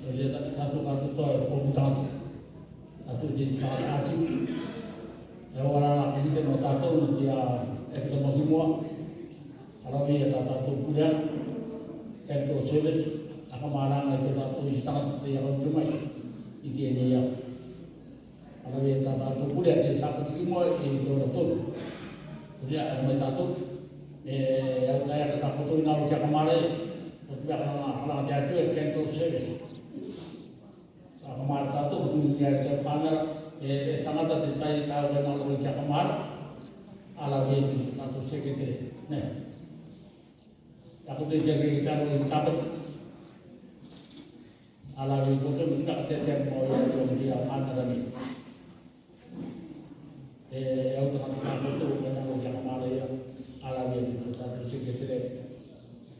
Ko ia ta ta tu ka tu to e ko tu ta tu. Ta tu te tangata Atiu. E ora la ko te no ta tu no te a e ko mo himoa. Ara vei ta ta tu purea. Ke to service. Aka mara ngai to ta tu i tangata te ia ko mai. I te ne ia. Ara vei ta ta tu purea te saka te imo e to na to. Purea ara mai ta tu. E au ta ia ka ta ko to ina lo kia ka mare. Ko tu ia ka na ka na te atu e ke to service. Ka ka mare ta tu ko tu ia ke ka na e tangata te tai ta ke na lo kia ka mare. Ara vei tu ta tu secretary. Ne. Ta ko tu ia ke ta lo ta tu. Ala vi ko to nunca te te mo ya yo dia ana da mi. E eu to ka ko to na ko ya ma le ya. Ala vi ko to ta to se ke te.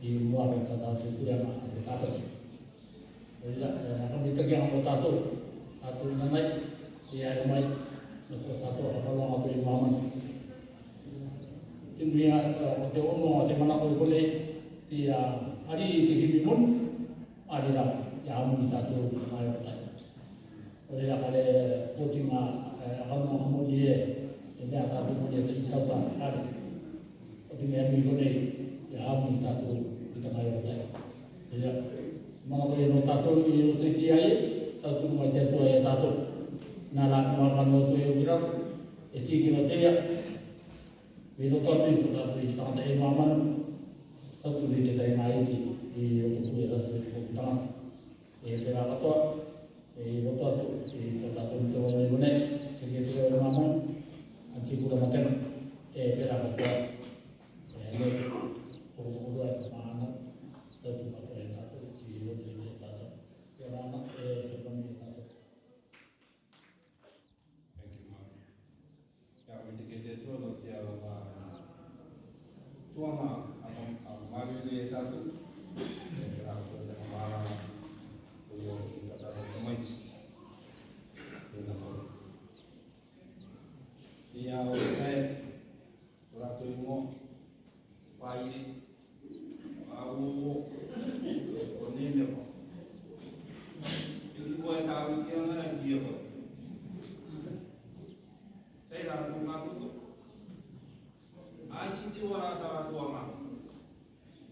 I mo a ta ta to ku ya ma ta ta. Ella ka mi ta ke mo ta to. Ta to na nai. Ya mai. Ko ta to ka lo ma to i ma man. Te nui a te ono te mana ko ko le. Te a ari te ki mi mon. Arira, ia hamu i tatou i te ŋai o tai. Arira kare poti ŋa, eh, a kamo hamu ni e, e mea tatou mo ni e te i tauta, kare. Poti ŋa hamu i konei, ia hamu i tatou i te ŋai o tai. Arira, mana ko e no tatou i o te ki ai, tatou mai te tua e tatou. Nā rā, mā ka no tu e o kira, e tiki no te ia. Vei no tatou i tatou i tangata e mamanu. Tatou i te tai ŋa i ti, i o tatou e tatou i te tangata. E pera katoa, e i tatou, i tatou i te wai nei, se ke te wai mamanu. Anti kura matena, e pera katoa. E le, ko ko ko e mana, tatou katoa e tatou, i o te tatou. Pera na, e pera mi tatou. Thank you, Mark. Ia, ko te kete tua no te aro ma. Tua ma, a, a, a, ma le le tatu. E, a, ko te ma, ko yo, i ka tatu ko mai. Ko na ko. Ia, o te, ora ko mo. Pai, a, o, o, o ne ne ko. I ki ko e ta, i ki ana, i ki ko. Tei rā ko ngā tuku. Ai ki te wara tā tua mā.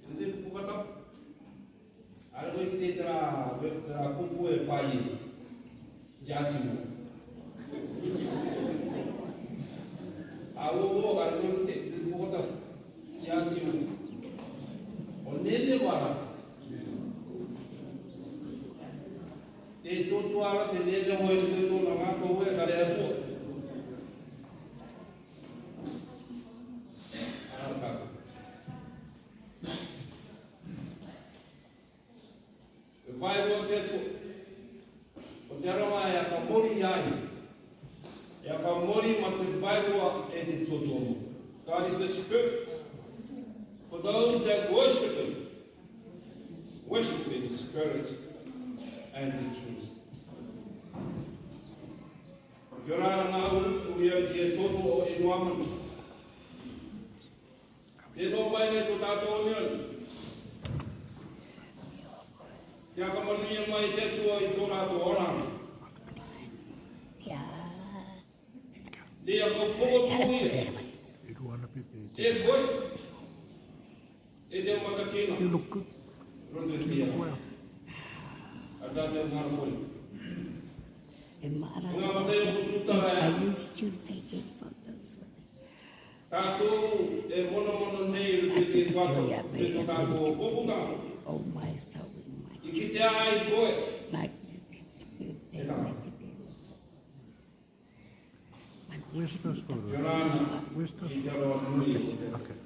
Ende ku kata. Ai ko ki te tera, tera kuku e pai. Ia timu. A wo wo, ai ko ki te, te ku kata. Ia timu. O nene wara. Te to tua ara, te nene mo e te to na ngā ko e kare atu. Ara ka. Revival te atu. O te ara mai a ka mori ai. E a ka mori ma te revival e te to tua mo. God is a spirit. For those that worship him, worship in spirit and in truth. Kia ora ngā uru, uru ia ki e tonu o e noa manu. Te nō mai nei ko tātou nei. Kia ka manuia mai te Atua i tō rātou oranga. Te a ka poko tū ia. E koe. E te mata kina. You look good. Roto e te ia. A tātou ngā koe. Ngā mata e ko tūtara e. Are you still taking photos? Tātou e monomono nei i te kua tau, te tō tātou o pōpūtanga. Oh my, so in my. I kitea ai koe. Like you can, you can make it in. Where's the school? Tiorana, Where's the i te aroha nui. Okay.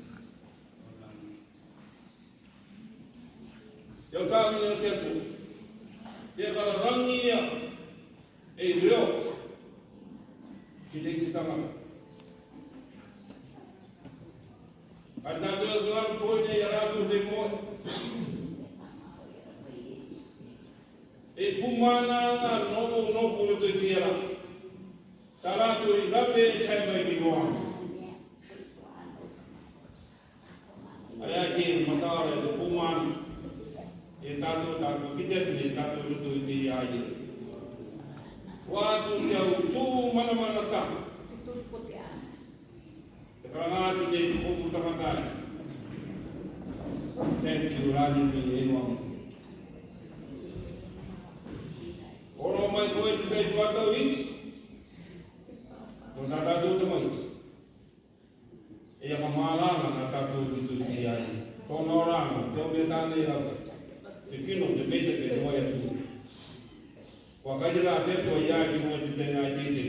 Te autavinite o te Atua, te kararanga ia ei reo ki te iti tangata. Ka tatou kona poini ia rātou te moe. E pumanaga nō, nō kura te tiara. Tā rātou i rave e tae mai ki roa. Are a te matara e te pumana. E tātou, tātou ki te ne, tātou roto i te ia ia. Watu te au tū manamanataga. Te karanga atu nei te kopu tangata. Thank you, Rani, ni e noa. Oro mai koe te tai tua tau iti. Ko sa tātou te maiti. E a ka maranga na tātou ki tu ki ai. Tōna oranga, te o me tāne rau. Te kino, te meita ke noa ia tu. Kua kaitara te Atua ia ki runga te tenga i te te.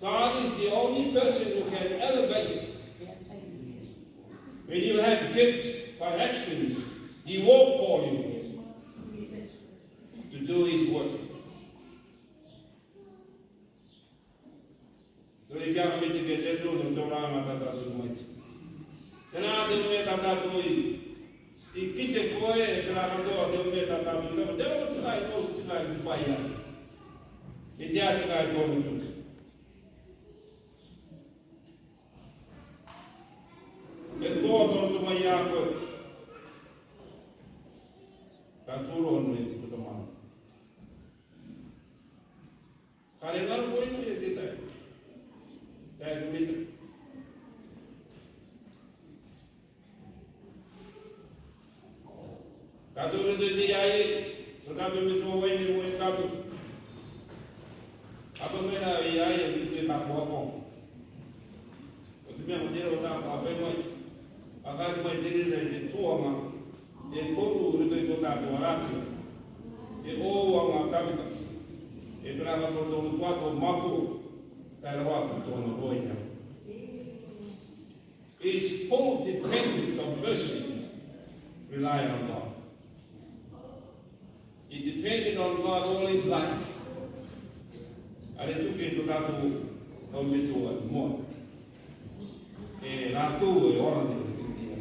God is the only person who can elevate. When you have gifts by actions, He will call you to do His work. Tore kia ka mete ke te tro no te oranga tā tātou te maiti. Tēnā te o me tā tātou i. I kite koe, tērā katoa te o me tā tātou i. Tērā o tika i, o tika i te pai a. I te a tika i tōna tuku. E tō tōna tuma i a koe. Ka tūro no i te kutama. Ka re ngaro koe no i te tai. Tai te mita. Ka tūro te te ai, ko tātou me tō wai ni mo i tātou. Apa me ra i ai, e te ta ko ko. O te mea ko te ro ta ko ape mai. A ka mai te rere te tuanga. E toru roto i tō tātou aratia. E o anga tavita. E pera ka tō tō tua tō mapu. Tae rawa tō tō no roina. His full dependence of mercy rely on God. He depended on God all his life. Are tuke tō tātou o me tō a moa. E rātou e ora nei te tia.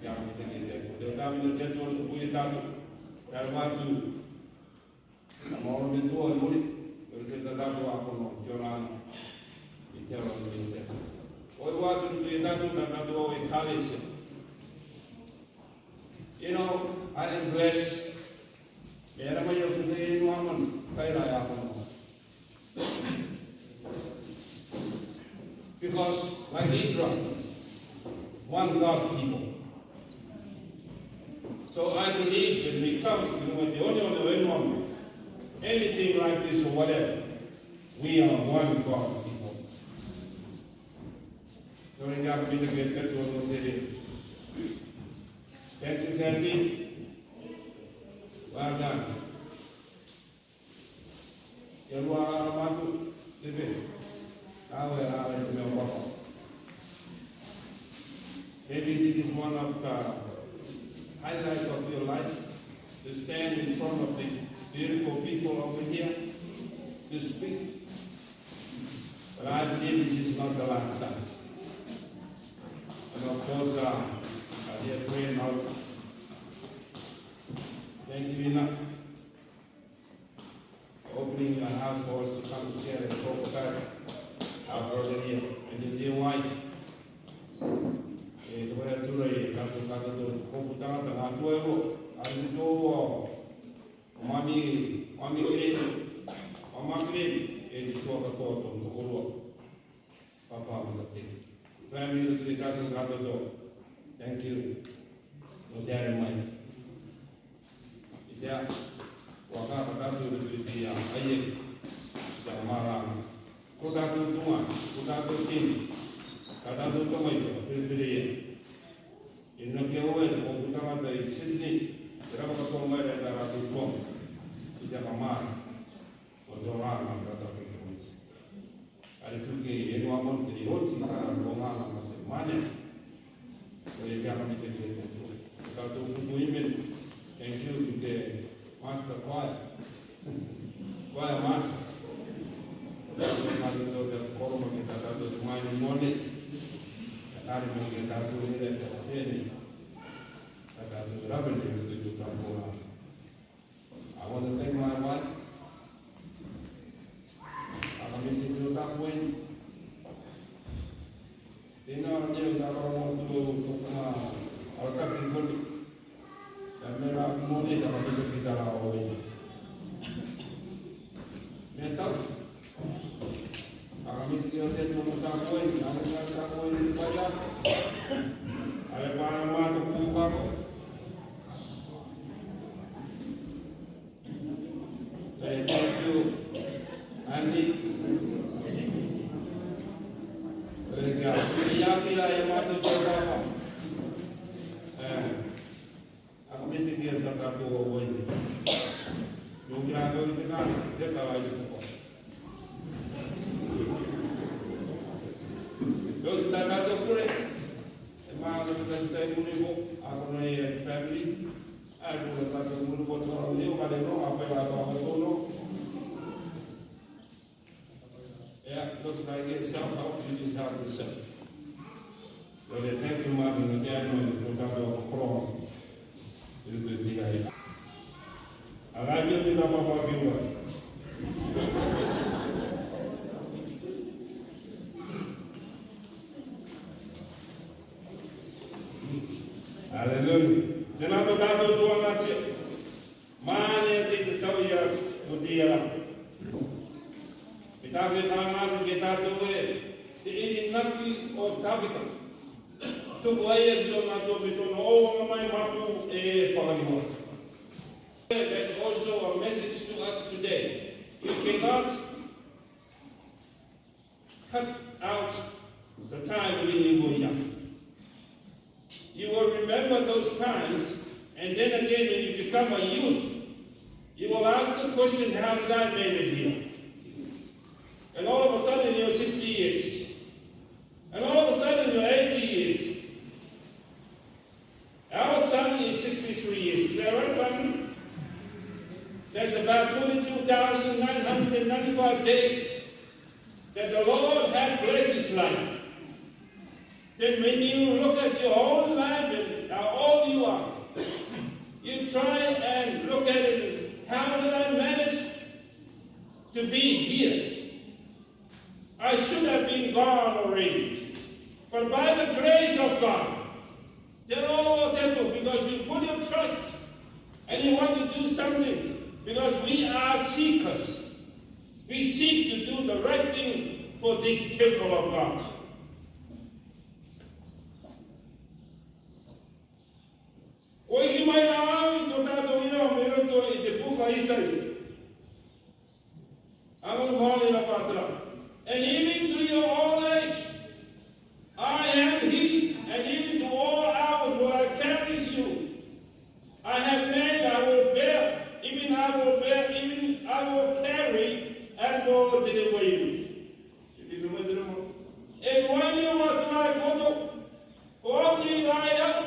Ia me te ke te. Te tātou, te tātou, te tātou. Ia matu. Ka maoro me tua e muri, pero te tātou a kono, te ora ana. I te ora ana, i te ora. Oi watu te tātou, te tātou o e kalesia. You know, I am blessed. Me ara mai o te no aman, kai rai a kono. Because, like Israel, one God people. So I believe that we come, you know, the only, only way on anything like this or whatever, we are one God people. So we got to be the great church of the city. Thank you, Kathy. Well done. Ia rua ara matu, te pe. Awe, awe, te mea papa. Maybe this is one of the highlights of your life, to stand in front of these beautiful people over here, to speak. But I believe this is not the last time. And of course, uh, our dear friend, Mauro, thank you enough. Opening a house for us to come together and talk about our brother here and his dear wife. E te vai atura e tātou, tātou tō kopu tangata ngā tua e ro, a ni tō o mami, mami kere, mama kere, e te tō katoa tō tō korua. Papa, mama kere. Family, te tātou, tātou tō. Thank you. No te are mai. I te a, kua ka ka tātou te piri a, ai e, te a mara. Ko tātou tunga, ko tātou tini, ka tātou tamaiti, pere pere ia. I no ke o e te kopu tangata i Sydney, te rapa katoa mai ra e tā rātou tuanga. I te a ka mara, ko te oranga ka tātou tamaiti. Are tuke i Mane. Ko e kama mi te ke te tu. Ka tu ku ku imen. Thank you ki te master choir. Choir master. Ka tu te koro ma ke ta ta tu mane mone. Ka tu mo ke ta tu ni le te ni. Ka tu rabe ni tu tu ta ko. I want to thank my wife. Aka mi te ke ta ko. Ina ni ka ko mo tu ko ma. Aka ki ko. Ka me la mo ni ka ko ki ta la o. Me ta. Aka mi te ke ta ko ta ko. Aka mi ta ko ni pa ya. Ale pa ma to ku ka ko. Eh, thank you, Andy. Obrigado. E a pila e mato de Rafa. Eh, a comida que ele está cá do ovo aí. Não quero que ele tenha, deixa lá, ele não pode. Deus está cá do por aí. É mais, não está aí, não levou. A família. Ai, ko ta ko mo ko to ni o ka de no, a pe la to ko to no. Yeah, looks like it. Self help, you just help yourself. So they thank you, Martin, and they are going to talk about Quran. This is the thing I. Ala ni ni na papa kiwa. Hallelujah. Tena to tato tua mate. Mane te te tau ia ko te ia. Kita ke tanga ke tato e. Te ini naki o Tavita. Tuku ai e tona to me tona o mai matu e pakari mo. That's also a message to us today. You cannot cut out the time when you were young. You will remember those times, and then again when you become a youth, you will ask the question, how did I make it here? And all of a sudden you're sixty years. And all of a sudden you're eighty years. Our son is sixty-three years. Is that right, family? That's about twenty-two thousand nine hundred and ninety-five days that the Lord had blessed his life. Then when you look at your own life and how old you are, you try and look at it as, how did I manage to be here? I should have been gone already. But by the grace of God, they're all temple because you put your trust and you want to do something. Because we are seekers. We seek to do the right thing for this temple of God. Ko e ki mai na au i to tato ira me roto i te puka Isaia. Amo mole na patra. And even to your old age, I am he, and even to all hours will I carry you. I have made, I will bear, even I will bear, even I will carry and will deliver you. E wai ni wa tu mai koto, ko ni ai au,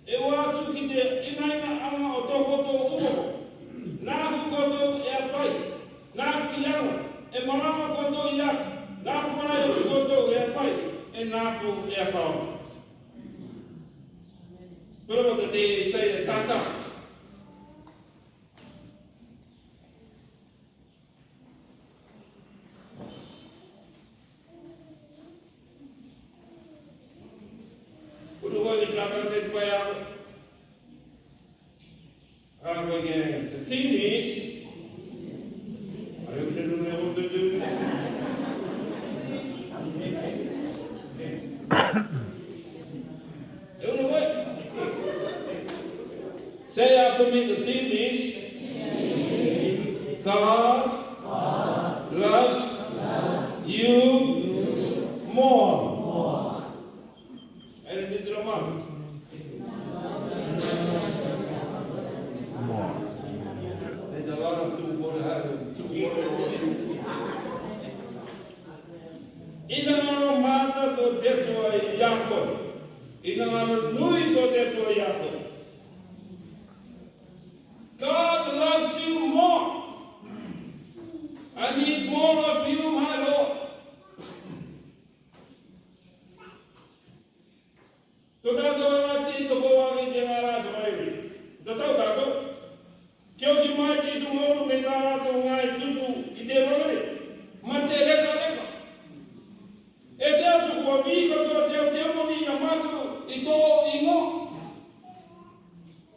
e wa tu ki te inaina anga o to koto uko. Nāku koto e a pai, nāku i anga, e marama koto i a, nāku marae koto e a pai, e nāku e a kau. Pero ko te te sai e tata. Unu ko ni trata de paya. Ah, ko ke, the theme is, are you telling me what to do? Unu ko. Say after me, the theme is God loves you more. And it is Roman. More. There's a lot of two more, two more. In the Nui to te to ya ko. God loves you more. I need more of you, my Lord. To tātou ati to ko wa ke te ngara to mai. To tātou tātou. Ke o ki mai te tu mo me ngara to ngai tutu i te rore. Ma te reka reka. E te atu ko mi ko to te o te mo ni ya ma to i to i mo.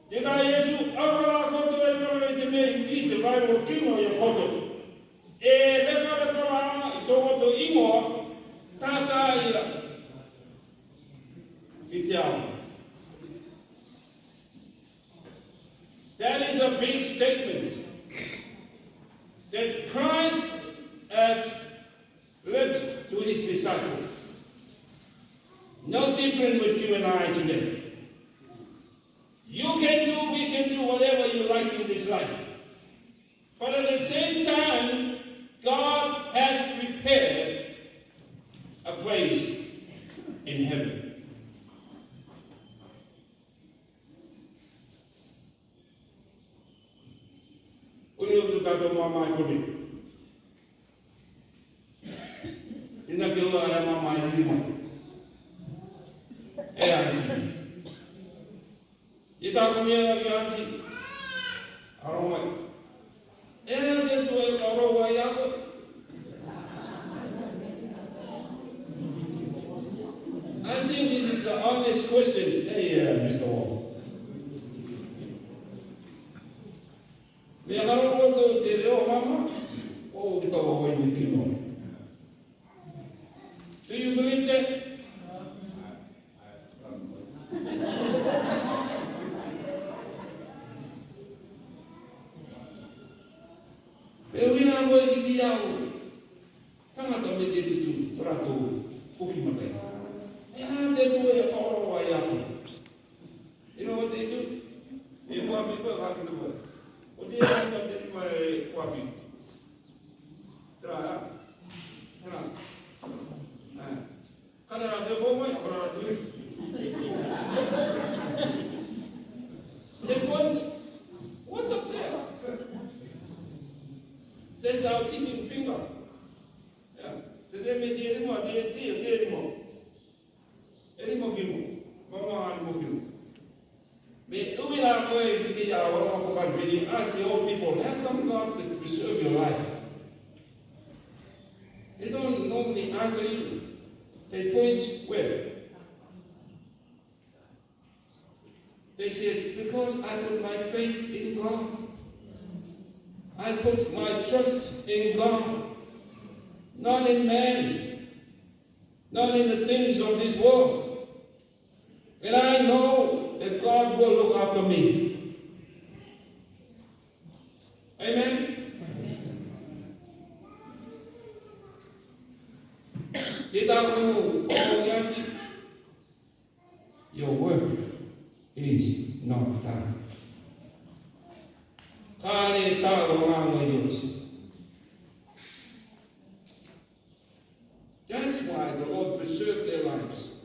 Te ka Iesu, a ka ra ko to e ka ra te me i te vai o ki mo ya ko to. E reka reka ra i to ko to i mo. Tata ira. I te ao. That is a big statement that Christ had left to his disciples. No different with you and I today. You can do, we can do whatever you like in this life. But at the same time, God has prepared a place in heaven. Uni o tu ka to mama i kuni. Ina ke o ara mama i lima. E anti. Ita kuni ara ke anti. Aro mai. E te tu e ka ro wa ya ko. I think this is the honest question. Hey, uh, Mister Wong. Me ka ro ko to te reo mama. O kita wa wa ni kino. Do you believe that? Pe ui na ko e ki ki ya o. Tangata me te te tu, to ra to, ko ki ma kai. Ya te tu e ka ro wa ya ko. You know what they do? They want people back in the world. What they want to do by what people? Tra, tra. Ah. Ka ra te bo mai, ka ra te. They want, what's up there? That's our teaching finger. Yeah. Te te me te rimo, te te te rimo. Erimo kimo, mama arimo kimo. Me umi na ko e kiki ya wa ko kan beni ask the old people, how come God to preserve your life? They don't normally answer you. They point where? They said, because I put my faith in God. I put my trust in God, not in man, not in the things of this world. And I know that God will look after me. Amen. Kita ko yanti. Your work is not done. Kare ta ro nga mo yot. That's why the Lord preserved their lives.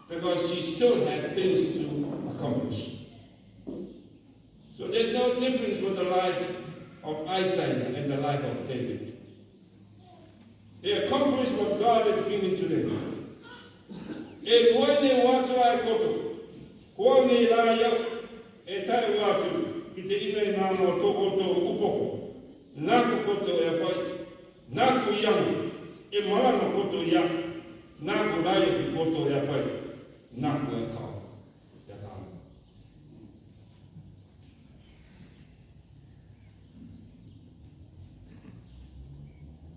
Because he still had things to accomplish. So there's no difference with the life of Isaiah and the life of David. They accomplished what God has given to them. E moe ne watu ai koto. Ko ne la ya e tai watu ki te ina ina no to koto upoko. Naku koto e pai. Naku yang e mala no koto ya. Naku la ya ki koto e pai. Naku e kau. E kau.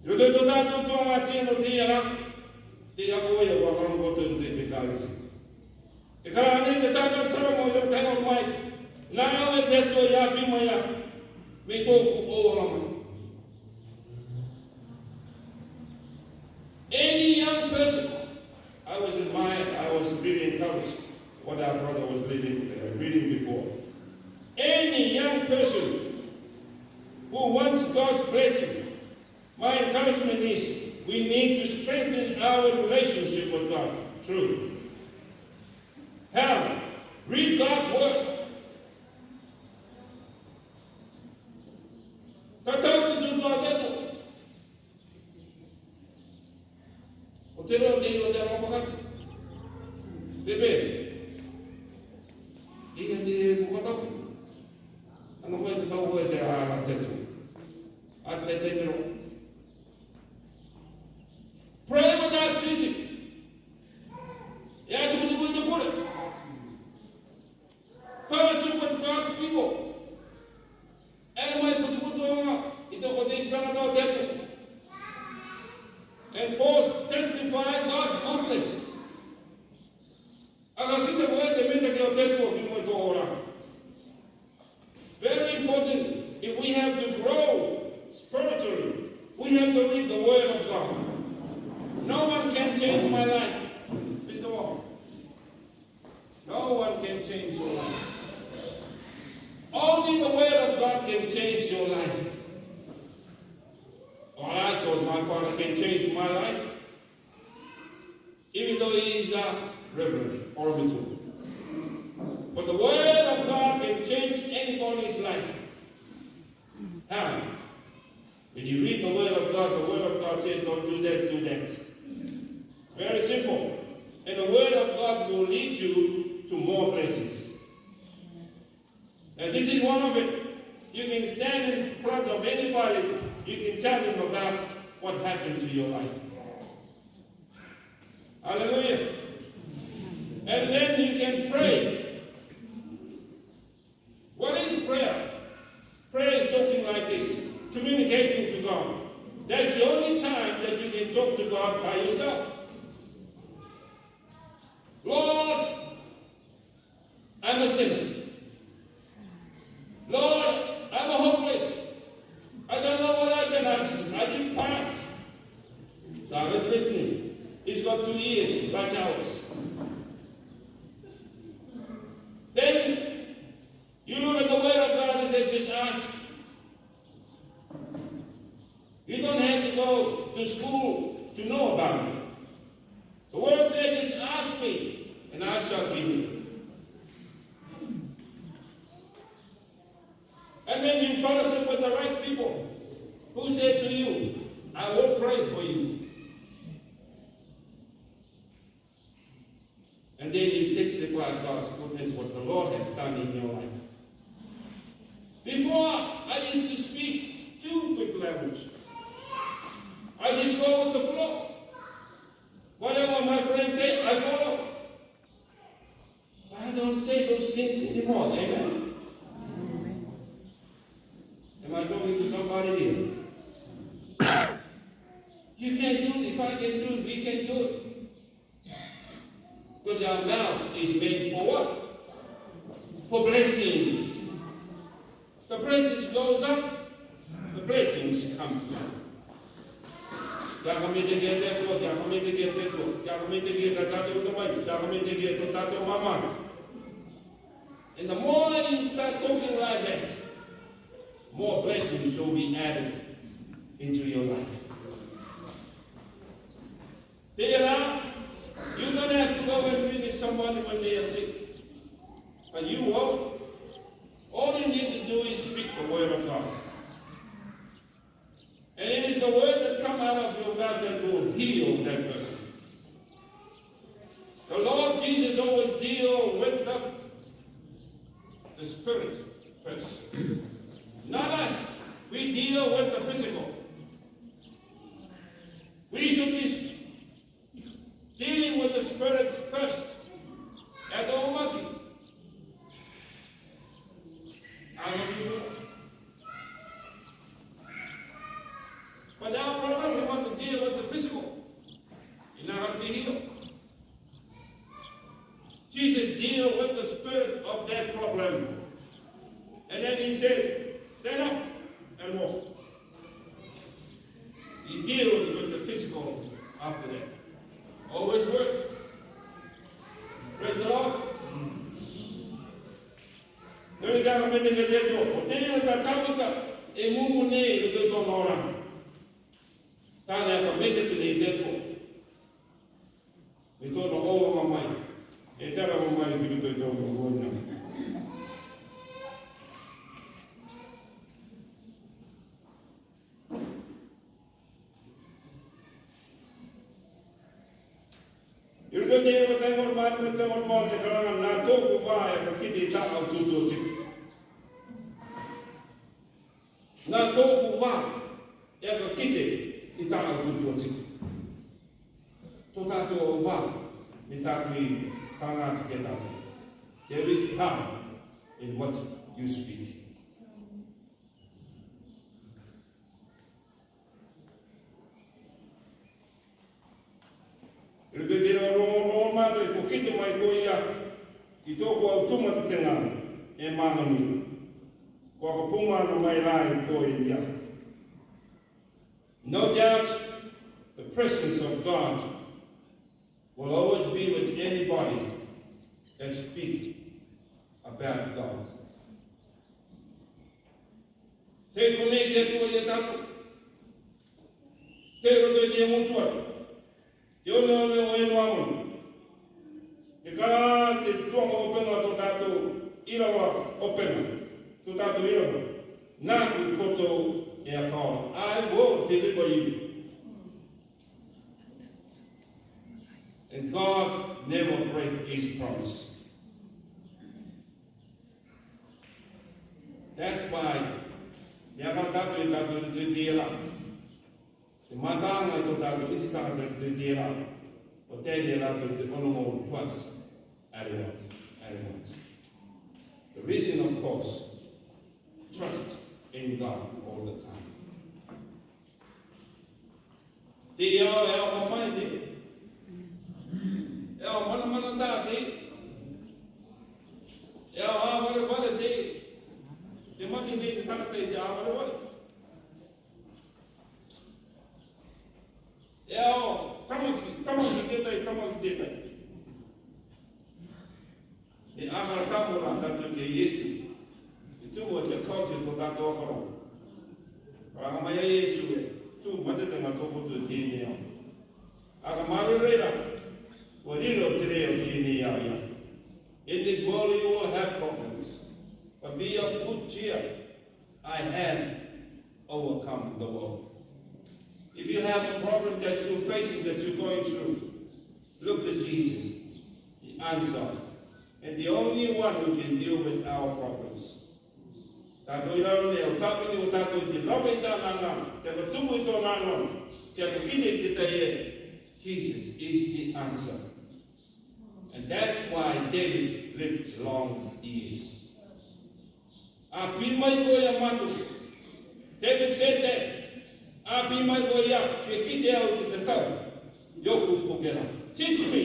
Yo te to ta to to ma ti no te ya. Te ya ko ya wa kan koto te te kalisi. Te kara ne te ta ta sa mo yo te no mai. Na yo te to ya bi ma ya. Me to ku o ma. Any young person, I was admired, I was really encouraged what our brother was reading, uh, reading before. Any young person who wants God's blessing, my encouragement is we need to strengthen our relationship with God. True. Hell. Read God's word. Tatau ki tutua teto. O te ro te o te ro pakati. Bebe. Iha te bukata. Ano mai te tau o te ara teto. Ate te ro. Pray without ceasing. Ya tu tu tu pure. Fellowship with God's people. Ena mai putu putu anga ita ko te istana tau teto. And fourth, testify God's goodness. Aka kita ko te meta ke o teto ki mo to ora. Very important. If we have to grow spiritually, we have to read the Word of God. No one can change my life. Mister Wong. No one can change your life. Only the Word of God can change your life. All right, God, my Father can change my life. Even though he is a reverend or a mature. But the Word of God can change anybody's life. How? When you read the Word of God, the Word of God says, "Don't do that, do that." Very simple. And the Word of God will lead you to more blessings. And this is one of it. You can stand in front of anybody, you can tell them about what happened to your life. Hallelujah. And then you can pray. What is prayer? Prayer is talking like this, communicating to God. That's the only time that you can talk to God by yourself. "Lord, I'm a sinner. Lord, I'm a hopeless. I don't know what I've done. I didn't, I didn't pass." God is listening. He's got two ears like ours. Then you look at the Word of God and say, "Just ask." You don't have to go to school to know about it. The Word said, "Just ask me, and I shall give you." And then you fellowship with the right people who say to you, "I will pray for you." And then you testify God's goodness, what the Lord has done in your life. Before, I used to speak stupid language. I just go with the flow. Whatever my friends say, I follow. But I don't say those things anymore. Amen? Am I talking to somebody here? You can do it. If I can do it, we can do it. Because our mouth is meant for what? For blessings. The praises goes up, the blessings comes down. Tiaga mete ke teto, tiaga mete ke teto, tiaga mete ke teto, tiaga mete ke teto, tiaga mama. And the more you start talking like that, more blessings will be added into your life. There are, you don't have to go and visit somebody when they are sick. But you won't. All you need to do is speak the word of God. And it is the word that come out of your mouth that will heal that person. The Lord Jesus always deal with the, the spirit first. Not us. We deal with the physical. We should be dealing with the spirit first. Ata o maki. Ata o maki. But our problem, we want to deal with the physical. Ina harus dihilo. Jesus deal with the spirit of that problem. And then he said, "Stand up and walk." He deals with the physical after that. Always work. Praise the Lord. Nori ka ka mete ke teto, o te ira ka ka mete e mumu ne, e teto nora. Tana ka mete ke teto. Ito no o mamai. E tara mamai. ki roto i tō momoe. I roto i te iva, taimanu mā, taimanu mā, te karanga: Nā tō'oku vā e kakite i tā'aku tūtū'atika. Nā tō'oku vā e kakite i tā'aku tūtū'atika. Tō tātou vā, me tātou i karanga atu ki a tātou. There is power in what you speak. I roto i te iva, rongorongo mā, ko kite mai koe i a, i tō'oku au tūmata te ŋā e māmani. Ko aka pūmana mai rā i koe i a. No doubt, the presence of God will always be with anybody that speak about God. Tē konei te Atua i a tātou. Tē roto i te motuhā, te oneone o Enoaman. Te karanga, te tuaga ope nga tō tātou irava ope nga, tō tātou irava. Nāku koto e a khaora. I will deliver you. And God never break his promise. That's why, me'aka tātou e tātou te tera. Te matanga i tō tātou i te tangata te tera, o te tera te ono mo plus. Adequate, adequate. The reason, of course, trust in God all the time. Te ao, e ao mamae te, e ao manamana tā te, e ao āvarevare te, te mati nei te tangata i te āvarevare. E ao tama ki, tama ki te tai, tama ki te tai. Me'aka tamu rā tātou ki a Iesu, i tumu te kaute tō tātou ākaro. Karanga mai a Iesu e, tū mate te ngā tō kōtou tēnei ao. Aka māru reira, ʻua riro te reo tēnei ao ia. In this world you will have problems, but be of good cheer. I have overcome the world. If you have a problem that you're facing, that you're going through, look to Jesus. He answered. And the only one who can deal with our problems. Tātou i raro nei, ʻo tātou nei, ʻo tātou te rave i tāna anga, te aka tumu i tōna anga, te aka kite i te tai e. Jesus is the answer. And that's why David lived long years. ʻA pī mai koe i a mātou. David said that, ʻa pī mai koe i a, ke kite au ki te tau i ʻoku pokera. Teach me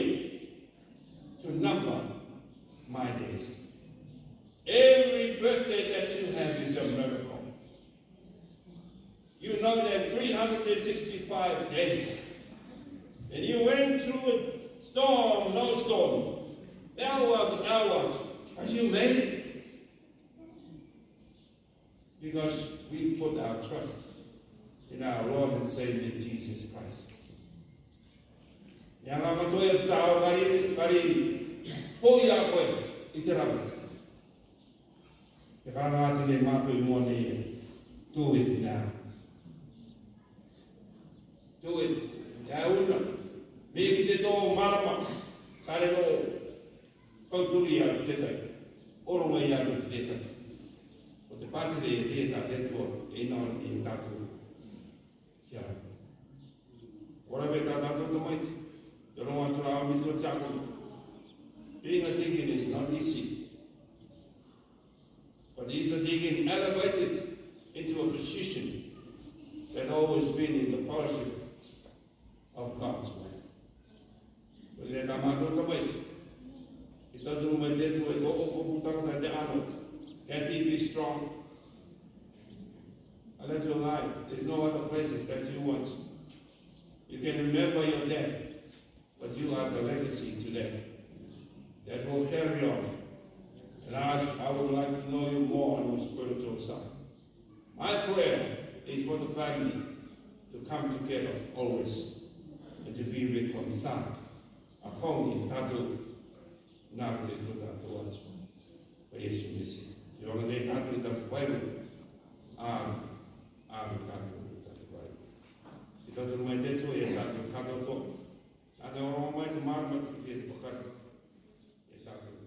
to number my days. Every birthday that you have is a miracle. You know that three hundred sixty-five days. And you went through a storm, no storm. Hours, hours. But you made it. Because we put our trust in our Lord and Savior Jesus Christ. Ia ngā katoa e tau kari, kari, pō ia koe i te rave. Te karanga atu nei mātou i mua nei, do it now. Do it. Ia una. Me ki te tō marama, kare rō, kauturi ia te tai. Oronga ia te tai. Ko te pātire e te tā te tua, e ina ora ni tātou. Kia. Ora me tā tātou tamaiti. Te rongo atu rā mi tua tiako. Being a deacon is not easy. But he's a deacon elevated into a position that always been in the fellowship of God's way. Ko te tā mātou tamaiti. I tau tunu mai te tua i tō ʻokopu tangata te ano. Kathy, be strong. I let you lie. There's no other places that you want. You can remember your dad. But you are the legacy today that will carry on. And I, I would like to know you more on your spiritual side. My prayer is for the family to come together always and to be reconciled. Akong in Tatu. Nāke te tō tātou Atua ko Iesu Mesia. Te roŋo nei tātou i tātou Pairo. Ā, ā, tātou i tātou Pairo. Te tātou mai te tō, e tātou kātoto. Ā, te roŋo mai te māra mai te whiti e te pakari. E tātou.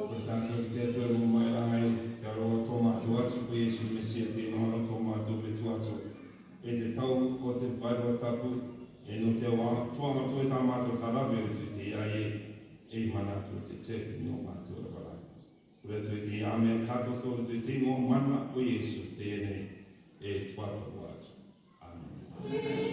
Ko tātou te Atua e moʻui mai rā, te aro tō mātou atu ko Iesu Mesia te aro tō mātou metua atu. E te tau o te Paero Tapu, e nō te wā, tuanga tō e tā mātou tarave o te te ai e, e manatu te te nō mātou e wara. Kore atu e te āmene kātoto te te nō mana o Iesu te ene e tuata wā atu. Āmene.